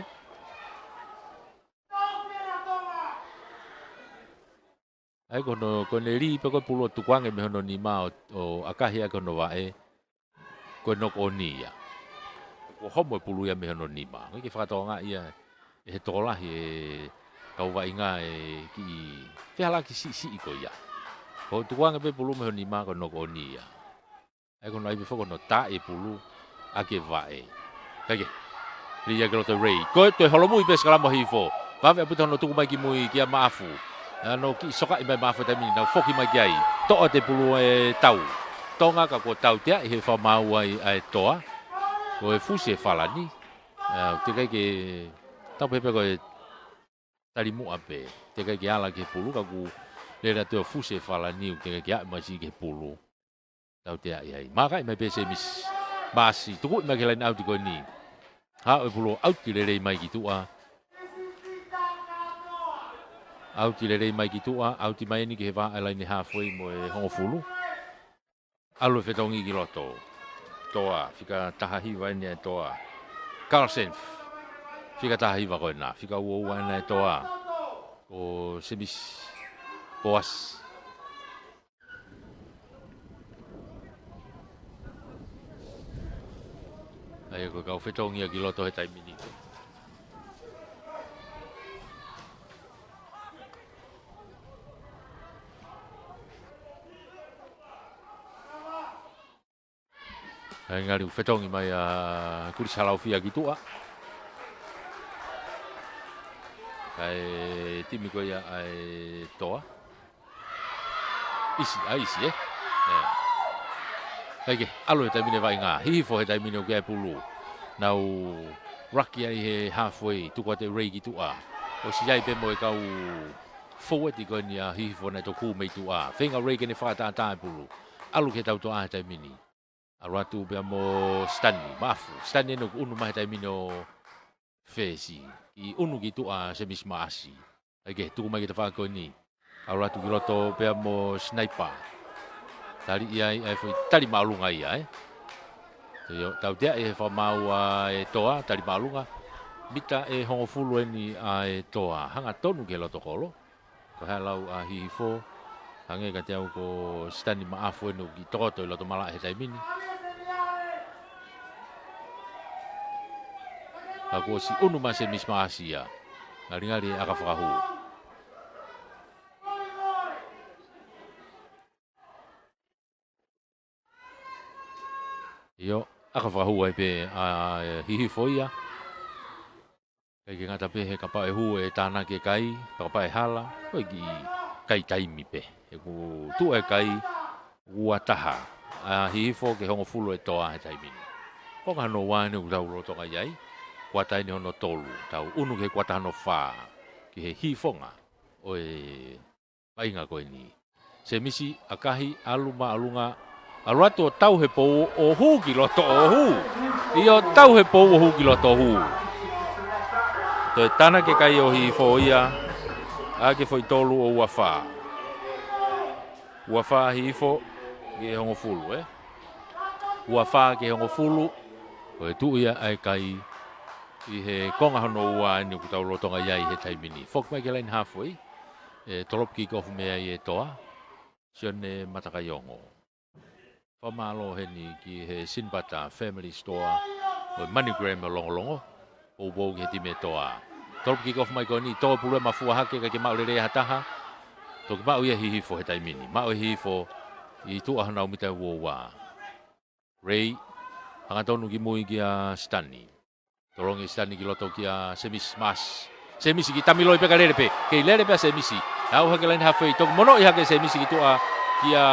ʻA ia ko hono, ko ʻene lī pē ko e pulu ʻo tukuange mei hono nima ʻo, ʻo ʻakahi ʻaki hono vaʻe, ko e knock on ia. Kuo homo e pulu ia mei hono nima. Ko e kiʻi fakatokangaʻi ia ʻe he tokolahi e kau vaʻinga e kiʻi fehālaaki siʻisiʻi ko ia. Ko e tukuange pē pulu mei hono nima ko e knock on ia. ʻA ia ko hono ʻai pē foki hono tā e pulu ʻaki e vaʻe. Kae kehe. Lī ia ki loto Rei. Ko e toe holomui pē sikalamu ʻa Hihifo. Vave ʻaupito hono tuku mai ki mui kia Maʻafu. Hano kiʻi sokaʻi mai Maʻafu he taimi ni, nau foki mai ki ai. Toʻo atu e pulu ʻe Tau. Tonga ka kuo tautea ʻi he fakamaau ai ʻa e Toa. Ko e fusi e falani. ʻA, teʻeki ai ke tau pehē pē ko e talimuʻa pē. Teʻeki ai ke ala ki he pulu ka kuo lele atu ʻo fusi e falani, teʻeki ai ke aʻu mai siʻi ki he pulu. Tautea ʻi ai. Maakaʻi mai pē Semisi Maasi, tukuʻi mai ki he laine ʻauti ko eni. Haʻu e pulu ʻauti lelei mai ki tuʻa. ʻAuti lelei mai ki tuʻa, ʻauti mai eni ki he vahaʻa e laine halfway mo e hongofulu. ʻAlu e fetongi ki loto. Toa, fika taha hiva eni ʻa e Toa. Carlsen, fika taha hiva ko ena, fika ua ua ena ʻa e Toa. Ko Semisi Poasi. ʻA ia ko e kau fetongi ia ki loto he taimi ni. ʻA ia ngali ʻoku fetongi mai ʻa Kulisa Laufia ki tuʻa. ʻA e timi ko ia ʻa e Toa. ʻIsi, ʻa ʻIsi, ē? ʻE. Kae kehe, ʻalu he taimi ni e vaʻinga. Hihifo he taimi ni ʻoku ʻi ai e pulu. Nau raki ai he halfway, tuku atu e Ray ki tuʻa. ʻOsi ʻi ai pē mo e kau fōueti ko eni ʻa Hihifo naʻe toki hū mei tuʻa. Feinga Ray ke ne fakatātā e pulu. ʻAlu ki he tautoʻa he taimi ni. ʻAlu atu pea mo Stani, Maʻafu. Stani eni ʻoku ʻunu mai he taimi ni ʻo fesi. Ki ʻunu ki tuʻa Semisi Maʻasi. Kae kehe, tuku mai ki he tafaʻaki ko eni. ʻAlu atu ki loto pea mo Sniper. Tali ʻi ai, ʻa e foʻi tali māʻolunga ia, ē. Te u tautea ʻi he fakamaau ʻa e toa, tali māʻolunga. Mita ʻe hongofulu eni ʻa e toa. Hangatonu ki he loto kolo. Ko e hā e lau ʻa Hihifo. Hangē kiate au ko Stani Maʻafu eni ʻoku kiʻi tokoto ʻi loto malaʻe he taimi ni. Ka kuo ʻosi ʻunu mai Semisi Maʻasi ia. Ngalingali e ʻaka fakahū. ʻIo, ʻaka fakahū ai pē ʻa Hihifo ia. ʻIkai ke ngata pē he kapau ʻe hū e tānaki e kai, kapau ʻe hala, ko e kiʻi kai taimi pē. He ʻoku tuʻu e kai, ua taha. ʻA Hihifo ki he hongofulu e toa he taimi ni. Konga hono ua eni ʻoku tau lolotonga ʻi ai. Kuata eni hono tolu. Tau ʻunu ki he kuata hono fā. Ki he hifonga ʻo e vaʻinga ko eni. Semisi, ʻakahi, ʻalu māʻolunga, ʻalu atu ʻo tau he pou ʻo hū ki loto ʻo hū. ʻIo, tau he pou ʻo hū ki loto hū. Toe tānaki e kai ʻo Hihifo ia, ʻa e foʻi tolu ʻo ua fā. Ua fā Hihifo, ki he hongofulu, ē? Ua fā ki he hongofulu, ko e tuʻu ia ʻa e kai ʻi he konga hono ua eni ʻoku tau lolotonga ʻi ai he taimi ni. Foki mai ki he laine halfway. ʻE tolopu kick off mei ai e toa. Sione Matakaiongo. Fakamālō heni ki he Sinipata Family Store. Mo e MoneyGram ʻo Longolongo. Poupou ki he timi e toa. Tolopu kick off mai ko eni, tō e pulu ia mafua hake, ʻikai ke maʻu lelei ha taha. Toki maʻu ia Hihifo he taimi ni. Maʻu e Hihifo ʻi tuʻa honau mita ua ua. Ray, hangatonu ki mui kia Stani. Tolongi Stani ki loto kia Semisi Maʻasi. Semisi kiʻi tamiloi pē kae lele pē. Kei lele pē ʻa Semisi. ʻAlu hake laine halfway. Toki monoʻi hake Semisi ki tuʻa kia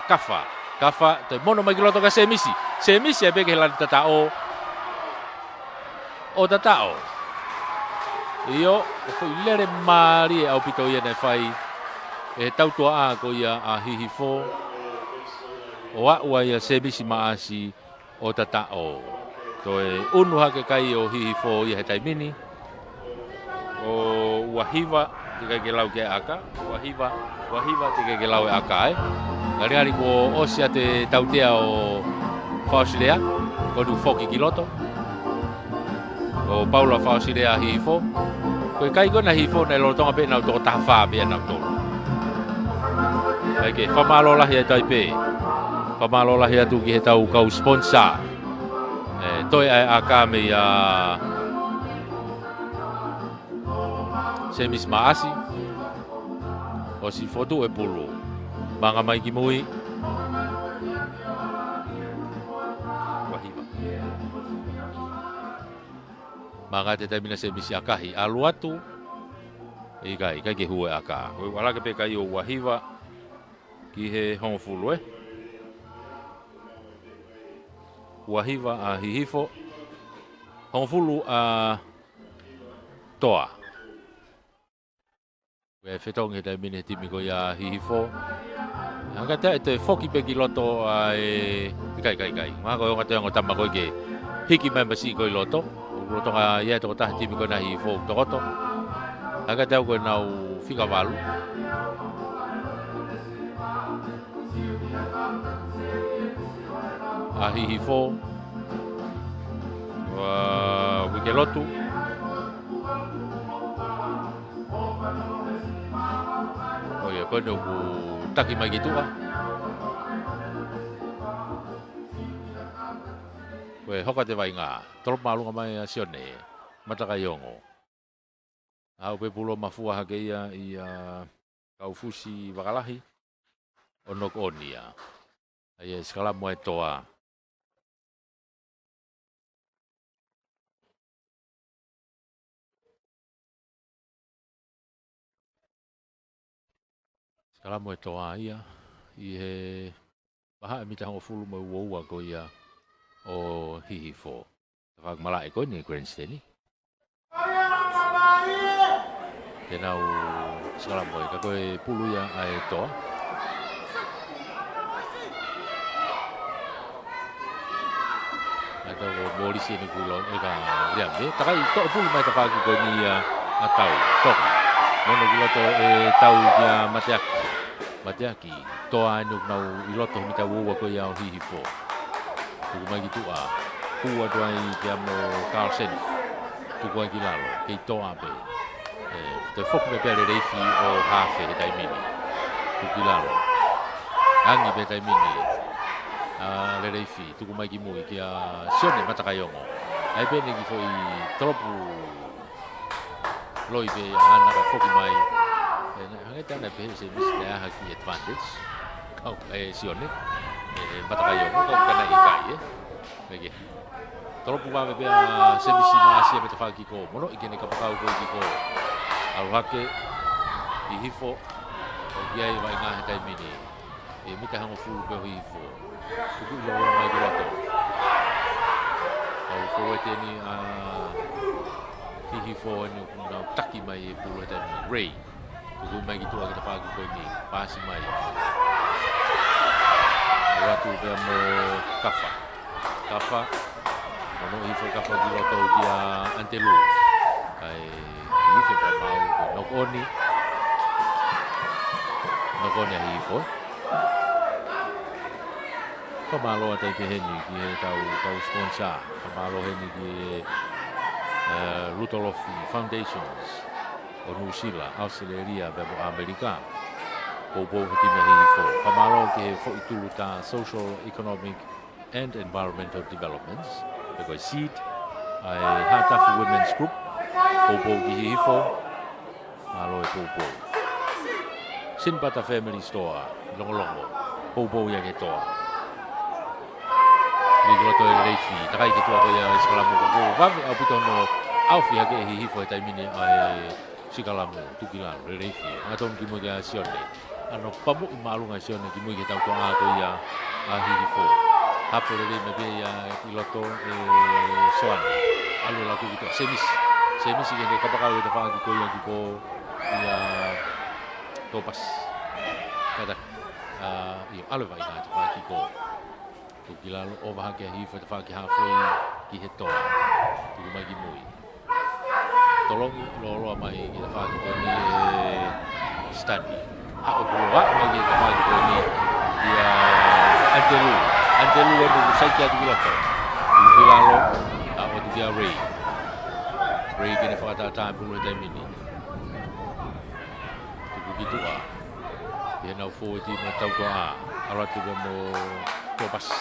Kafa. Kafa, toe mono mai ki loto kia Semisi. Semisi ʻai pē ki he lanu tataʻo. ʻO tataʻo. ʻIo, ʻo foʻi lele mālie ʻaupito ia naʻe fai ʻe he tautoʻa ko ia ʻa Hihifo. ʻO aʻu ai ʻa Semisi Maʻasi ʻo tataʻo. Toe ʻunu hake kai ʻo Hihifo ia he taimi ni. ʻO ua hiva, teʻeki ai ke lau ki ai e ʻaka. Ua hiva, ua hiva, teʻeki ai ke lau e ʻaka, ē. Ngalingali kuo ʻosi ʻa e tautea ʻo Faosilea. Ko eni ʻoku foki ki loto. ʻO Paula Faosilea Hihifo. Ko e kai ko ena Hihifo naʻe lolotonga pē ʻenau toko taha fā pē ʻenau tolu. Kae kehe, fakamālō lahi atu ai pē. Fakamālō lahi atu ki he tau kau sponsor. ʻE, toe ʻa e ʻaka mei a Semisi Maʻasi. ʻOsi fotu e pulu. Manga mai ki mui. Ua hiva. Manga atu he taimi ni ʻa Semisi, ʻakahi, ʻalu atu. ʻIkai, ʻikai ke hū e ʻaka. Ko e ʻalu hake pē kai ʻo ua hiva ki he hongofulu, ē. Ua hiva ʻa Hihifo. Hongofulu ʻa Toa. Ko e fetongi he taimi ni he timi ko ia ʻa Hihifo. Hangē ʻe toe foki pē ki loto ʻa e, ʻikai, ʻikai, ʻikai. Mahalo ko e ongo toe ongo tama ko ē ke hiki mai masiʻi ko ē ʻi loto. Lolotonga ia e toko taha timi ko ena ʻa Hihifo tokoto. Hangē ʻe au ko ʻenau fika valu. ʻA Hihifo. ʻUa, uike lotu. ʻOia, ko eni ʻoku taki mai ki tuʻa. Ko e hoko atu e vaʻinga. Tolopu māʻolunga mai ʻa Sione Matakaiongo. Aʻu pē pulu ʻo mafua hake ia ʻia Kaufusi Vakalahi ʻo knock on ia. ʻA ia e sikalamu ʻa e Toa. Sikalamu e Toa ia ʻi he Vahaʻa e mita hongofulu mo e uaua ko ia ʻo Hihifo. Tafaʻaki malaʻe ko eni grandstand. Te nau sikalamu ai, ka ko e pulu ia ʻa e Toa. ʻA e tau ko Molisi eni kulo e ka liam e. Takai toʻo pulu mai tafaʻaki ko eni ia ʻa Tau. Toki. Mono ki loto e Tau kia Mateaki. Mateaki. Toa eni ʻoku nau ʻi loto he mita uaua ko ia ʻo Hihifo. Tuku mai ki tuʻa. Hū atu ai pea mo Carlsen. Tuku ai ki lalo. Kei Toa pē. ʻE, toe foki mai pea Leleifi ʻo hafe he taimi ni. Tuku ki lalo. Angi pē taimi ni. ʻA Leleifi. Tuku mai ki mui kia Sione Matakaiongo. ʻAi pē eni ki foʻi tolopu loi pē ia ʻana ka foki mai. ʻE, naʻe hangē tana pehē ʻe Semisi naʻe ʻaha ki advantage. Kau ʻe Sione. ʻE, Matakaiongo, kau ka naʻe ʻikai, ē. Meke. Tolopu vave pē ʻa Semisi mo ʻAsia mei tafaʻaki kiko. Mono ʻi ke ne kapakau ko e kiko. ʻAlu hake ʻi Hihifo. ʻOku ʻi ai e vaʻinga he taimi ni. ʻE mita hongofulu pē ʻo Hihifo. Tuku ʻi loloa mai ki loto. Kau forward eni ʻa Hihifo eni ʻoku nau taki mai e pulu he taimi ni. Ray. Tuku mai ki tuʻa ki tafaʻaki ko eni. Paasi mai. ʻAlu atu pea mo Kafa. Kafa. Mono Hihifo Kafa ki loto kia Antelu. Kae Hihifo ka mau ko e knock on. Knock on ʻa Hihifo. Fakamālō atu ai pē heni ki he tau, tau sponsor. Fakamālō heni ki he, eh, Lutolofi Foundations ʻo Nuʻusila, ʻAositelēlia, pea mo ʻAmelika. Poupou he timi ʻa Hihifo. Fakamālō ki he foʻi tuluta Social Economic and Environmental Developments, pe ko e SEED, ʻa e Haʻatafu Women's Group, poupou ki Hihifo, mālō e poupou. Sinipata Family Store, Longolongo, poupou ia ki he Toa. Lī ki loto e Leleifi, takai ki tuʻa ko ia e sikalamu ko ko vave ʻaupito hono ʻaofi hake ʻe Hihifo he taimi ni ʻa e sikalamu, tuku ki lalo, Leleifi. Hangatonu ki mui kia Sione. ʻAno pamuʻi māʻolunga ʻa Sione ki mui ki he tautoʻa ko ia ʻa Hihifo. Hapo lelei mai pē ia ʻi loto ʻe Soane. ʻAlu ʻo laku ki tuʻa. Semisi. Semisi ke ne kapakau e tafaʻaki ko ia ki ko ia Topasi. Kātaki. ʻA, ʻio, ʻalu e vaʻinga tafaʻaki ko. Tuku ki lalo, ʻova hake ʻa Hihifo tafaʻaki hafei ki he Toa. Tuku mai ki mui. Tolongi, loloa mai ki tafaʻaki ko eni ʻe Stani. Haʻo tuʻu mai ki tafaʻaki ko eni ʻia Antelu. Antelu eni ʻoku saiki atu ki loto. Tuku ki lalo, haʻo atu kia Ray. Ray ke ne fakatātā e pulu he taimi ni. Tuku ki tuʻa. ʻI heʻenau forward mo e tautoʻa. ʻAlu atu pea mo Topasi.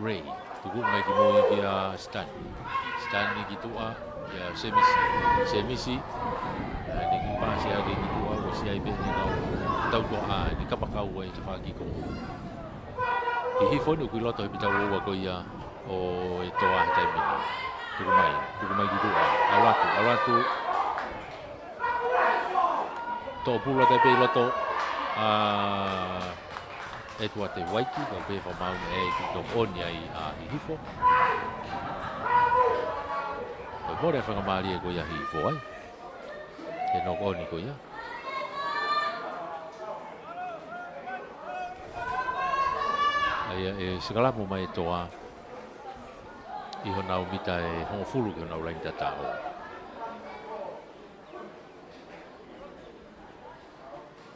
Ray. Tuku mai ki mui kia Stan. Stan ni ki tuʻa. Kia Semisi. Semisi. ʻAi eni ki paasi hake ki tuʻa. ʻOsi ʻi ai pē ʻene kau tautoʻa. ʻEne kapakau ai tafaʻaki ko. Hihifo eni ʻoku ʻi loto he mita uaua ko ia ʻo e Toa he taimi ni. Tuku mai. Tuku mai ki tuʻa. ʻAlu atu. ʻAlu atu. Toʻo pulu atu ai pē ʻi loto ʻa ʻEtuate Vaiti, ka pē fakamaau ʻe he knock on ai ʻa Hihifo. Ko e mole e faingamālie ko ia ʻa Hihifo ai. He knock on ko ia. ʻA ia ʻe sikalamu mai e Toa ʻi honau mita ʻe hongofulu ki honau laine tataʻo.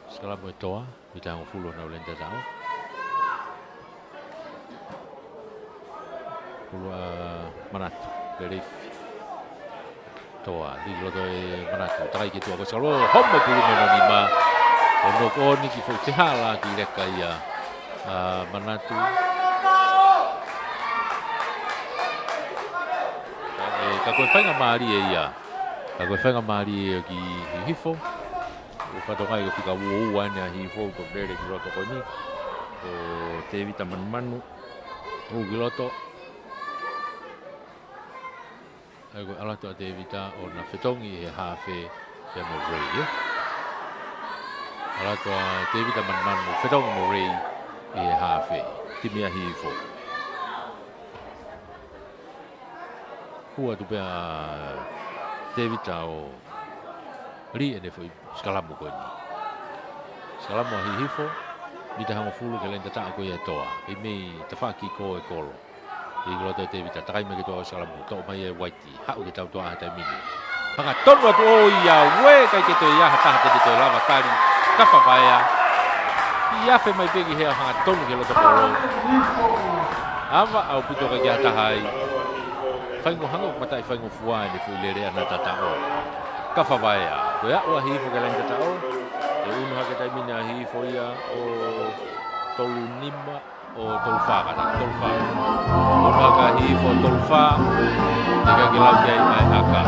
Sikalamu e Toa, mita hongofulu honau laine tataʻo. Pulu ʻa Manatu, Lelefi. Toa, lī ki loto ʻe Manatu, takai ki tuʻa ko e sikalamu, home pulu mei hono nima. ʻO knock on ki foʻi fehālaaki leka ia ʻa Manatu. ʻE, ka ko e faingamālie ia. Ka ko e faingamālie ia ki Hihifo. ʻO fatongia ko e fika uaua eni ʻa Hihifo ko e lele ki loto ko eni. Ko Tevita Manumanu. Hū ki loto. ʻAi ko e ʻalu atu ʻa Tevita ʻo na fetongi he hafe pea mo Ray, ē. ʻAlu atu ʻa Tevita Manumanu, fetongi mo Ray. ʻI he hafe, timi ʻa Hihifo. Hū atu pē ʻa Tēvita ʻo lī ʻene foʻi sikalamu ko eni. Sikalamu ʻa Hihifo, mita hongofulu ki he laine tataʻo ko ia ʻa Toa. ʻI mei tafaʻaki ko e kolo. ʻI loto ʻa Tēvita, takai mai ki Toa ʻo sikalamu, toʻo mai ʻe Uaiti. Haʻu ki he tau Toa ʻa e taimi ni. Hangatonu atu ʻo ia, uē, ʻikai ke toe ʻi ai ha taha te ne toe lava tali, Kafavaea. ʻI afe mai pē ki hea, hangatonu ki he loto kolo. ʻAva ʻaupito, ʻikai ke ʻi ai ha taha ai. Faingo hangē ʻoku mataʻi faingofua ʻene foʻi lele ʻana tataʻo. Kafavaea, ko e aʻu ʻa Hihifo ki he laine tataʻo. ʻE unu hake taimi ni ʻa Hihifo ia ʻo tolu nima, ʻo tolu fā, kātaki tolu fā. Unu hake ʻa Hihifo tolu fā. Teʻeki ke lau ki ai ʻa e ʻaka.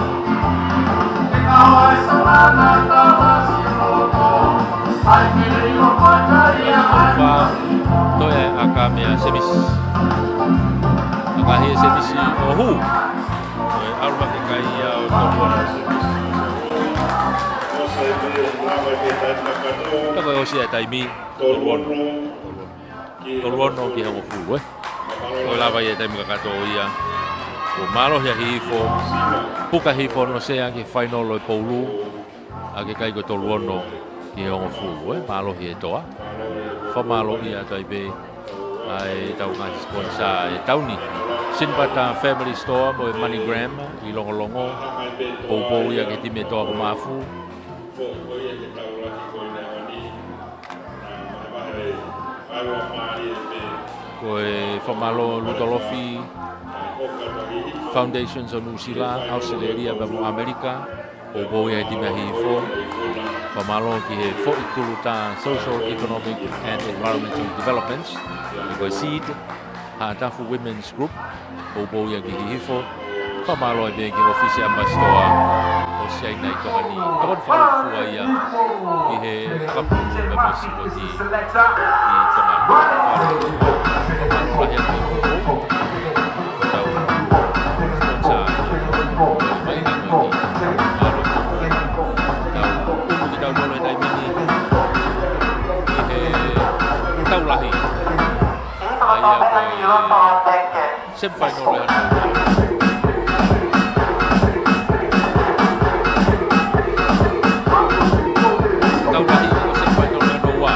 Tolu fā. Toe ʻa e ʻaka meia Semisi. ʻAkahi ʻe Semisi ʻo hū. ʻE ʻalu hake kai ia ʻo tolu ono. Ka ko e ʻosi ʻa e taimi, tolu ono. Tolu ono ki he hongofulu, ē. Ko e lava ia e taimi kakato ia. Ko e mālohi ʻa Hihifo. Puka Hihifo ʻo Sea ki he fainolo ʻo e poulu. ʻA e kai ko e tolu ono ki he hongofulu, ē. Mālohi ʻe Toa. Fakamālō ia atu ai pē ʻa e tau ngaahi sponsor ʻi he taimi ni. Sinbata Family Store mo e MoneyGram ʻi Longolongo. Poupou ia ki he timi ʻa Toa ko Mafu. Ko e fakamālō Lutolofi Foundations ʻo Nuʻusila, ʻAositelēlia pea mo ʻAmelika, poupou ia he timi ʻa Hihifo. Fakamālō ki he foʻi tuluta Social, Economic and Environmental Developments, ko e SEED, Haʻatafu Women's Group, poupou ia ki Hihifo. Fakamālō ai pē ki he ʻōfisi ʻambasitoa ʻo Siaina ʻi Tonga ni. Tokoni fakalūkufua ia ki he ʻakapulu pea mo e sipoti ʻi Tonga ni. Fakamālō lahi atu ki he poupou. Tau sponsor mai ʻa e mālō. Tau ʻunu kitautolu he taimi ni ʻi he tau lahi. ʻA ia ko e semifinal ʻe hano. Tau lahi ko e semifinal ʻe hano ua.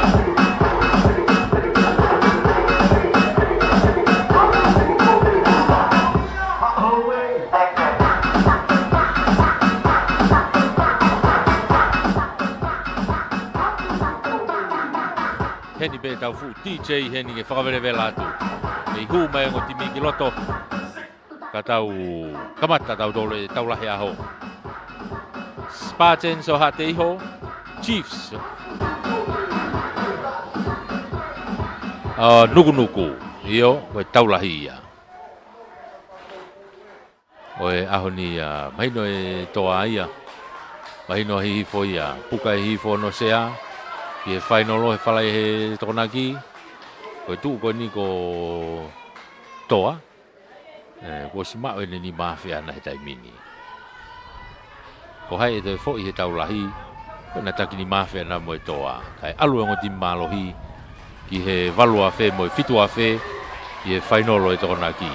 Heni pē tau fuʻu D J heni ke fakavelevela atu. Mei hū mai ongo timi ki loto. Ka tau kamata tautolu e tau lahi ʻaho. Spartans ʻo Haʻateiho, Chiefs ʻo Nukunuku. ʻIo, ko e tau lahi ia. ʻO e ʻaho ni ia, mahino ʻe Toa ia. Mahino ʻa Hihifo ia. Puka ʻe Hihifo ʻo Sea ki he fainolo he Falaʻi he Tokonaki. Ko e tuʻu ko eni ko Toa. ʻE, kuo ʻosi maʻu ʻene nima afe ʻana he taimi ni. Ko hai ʻe toe foʻi he tau lahi, ko ʻena taki nima afe ʻana mo e Toa. Kae ʻalu e ongo timi mālohi ki he valu afe mo e fitu afe ʻi he fainolo ʻe Tokonaki.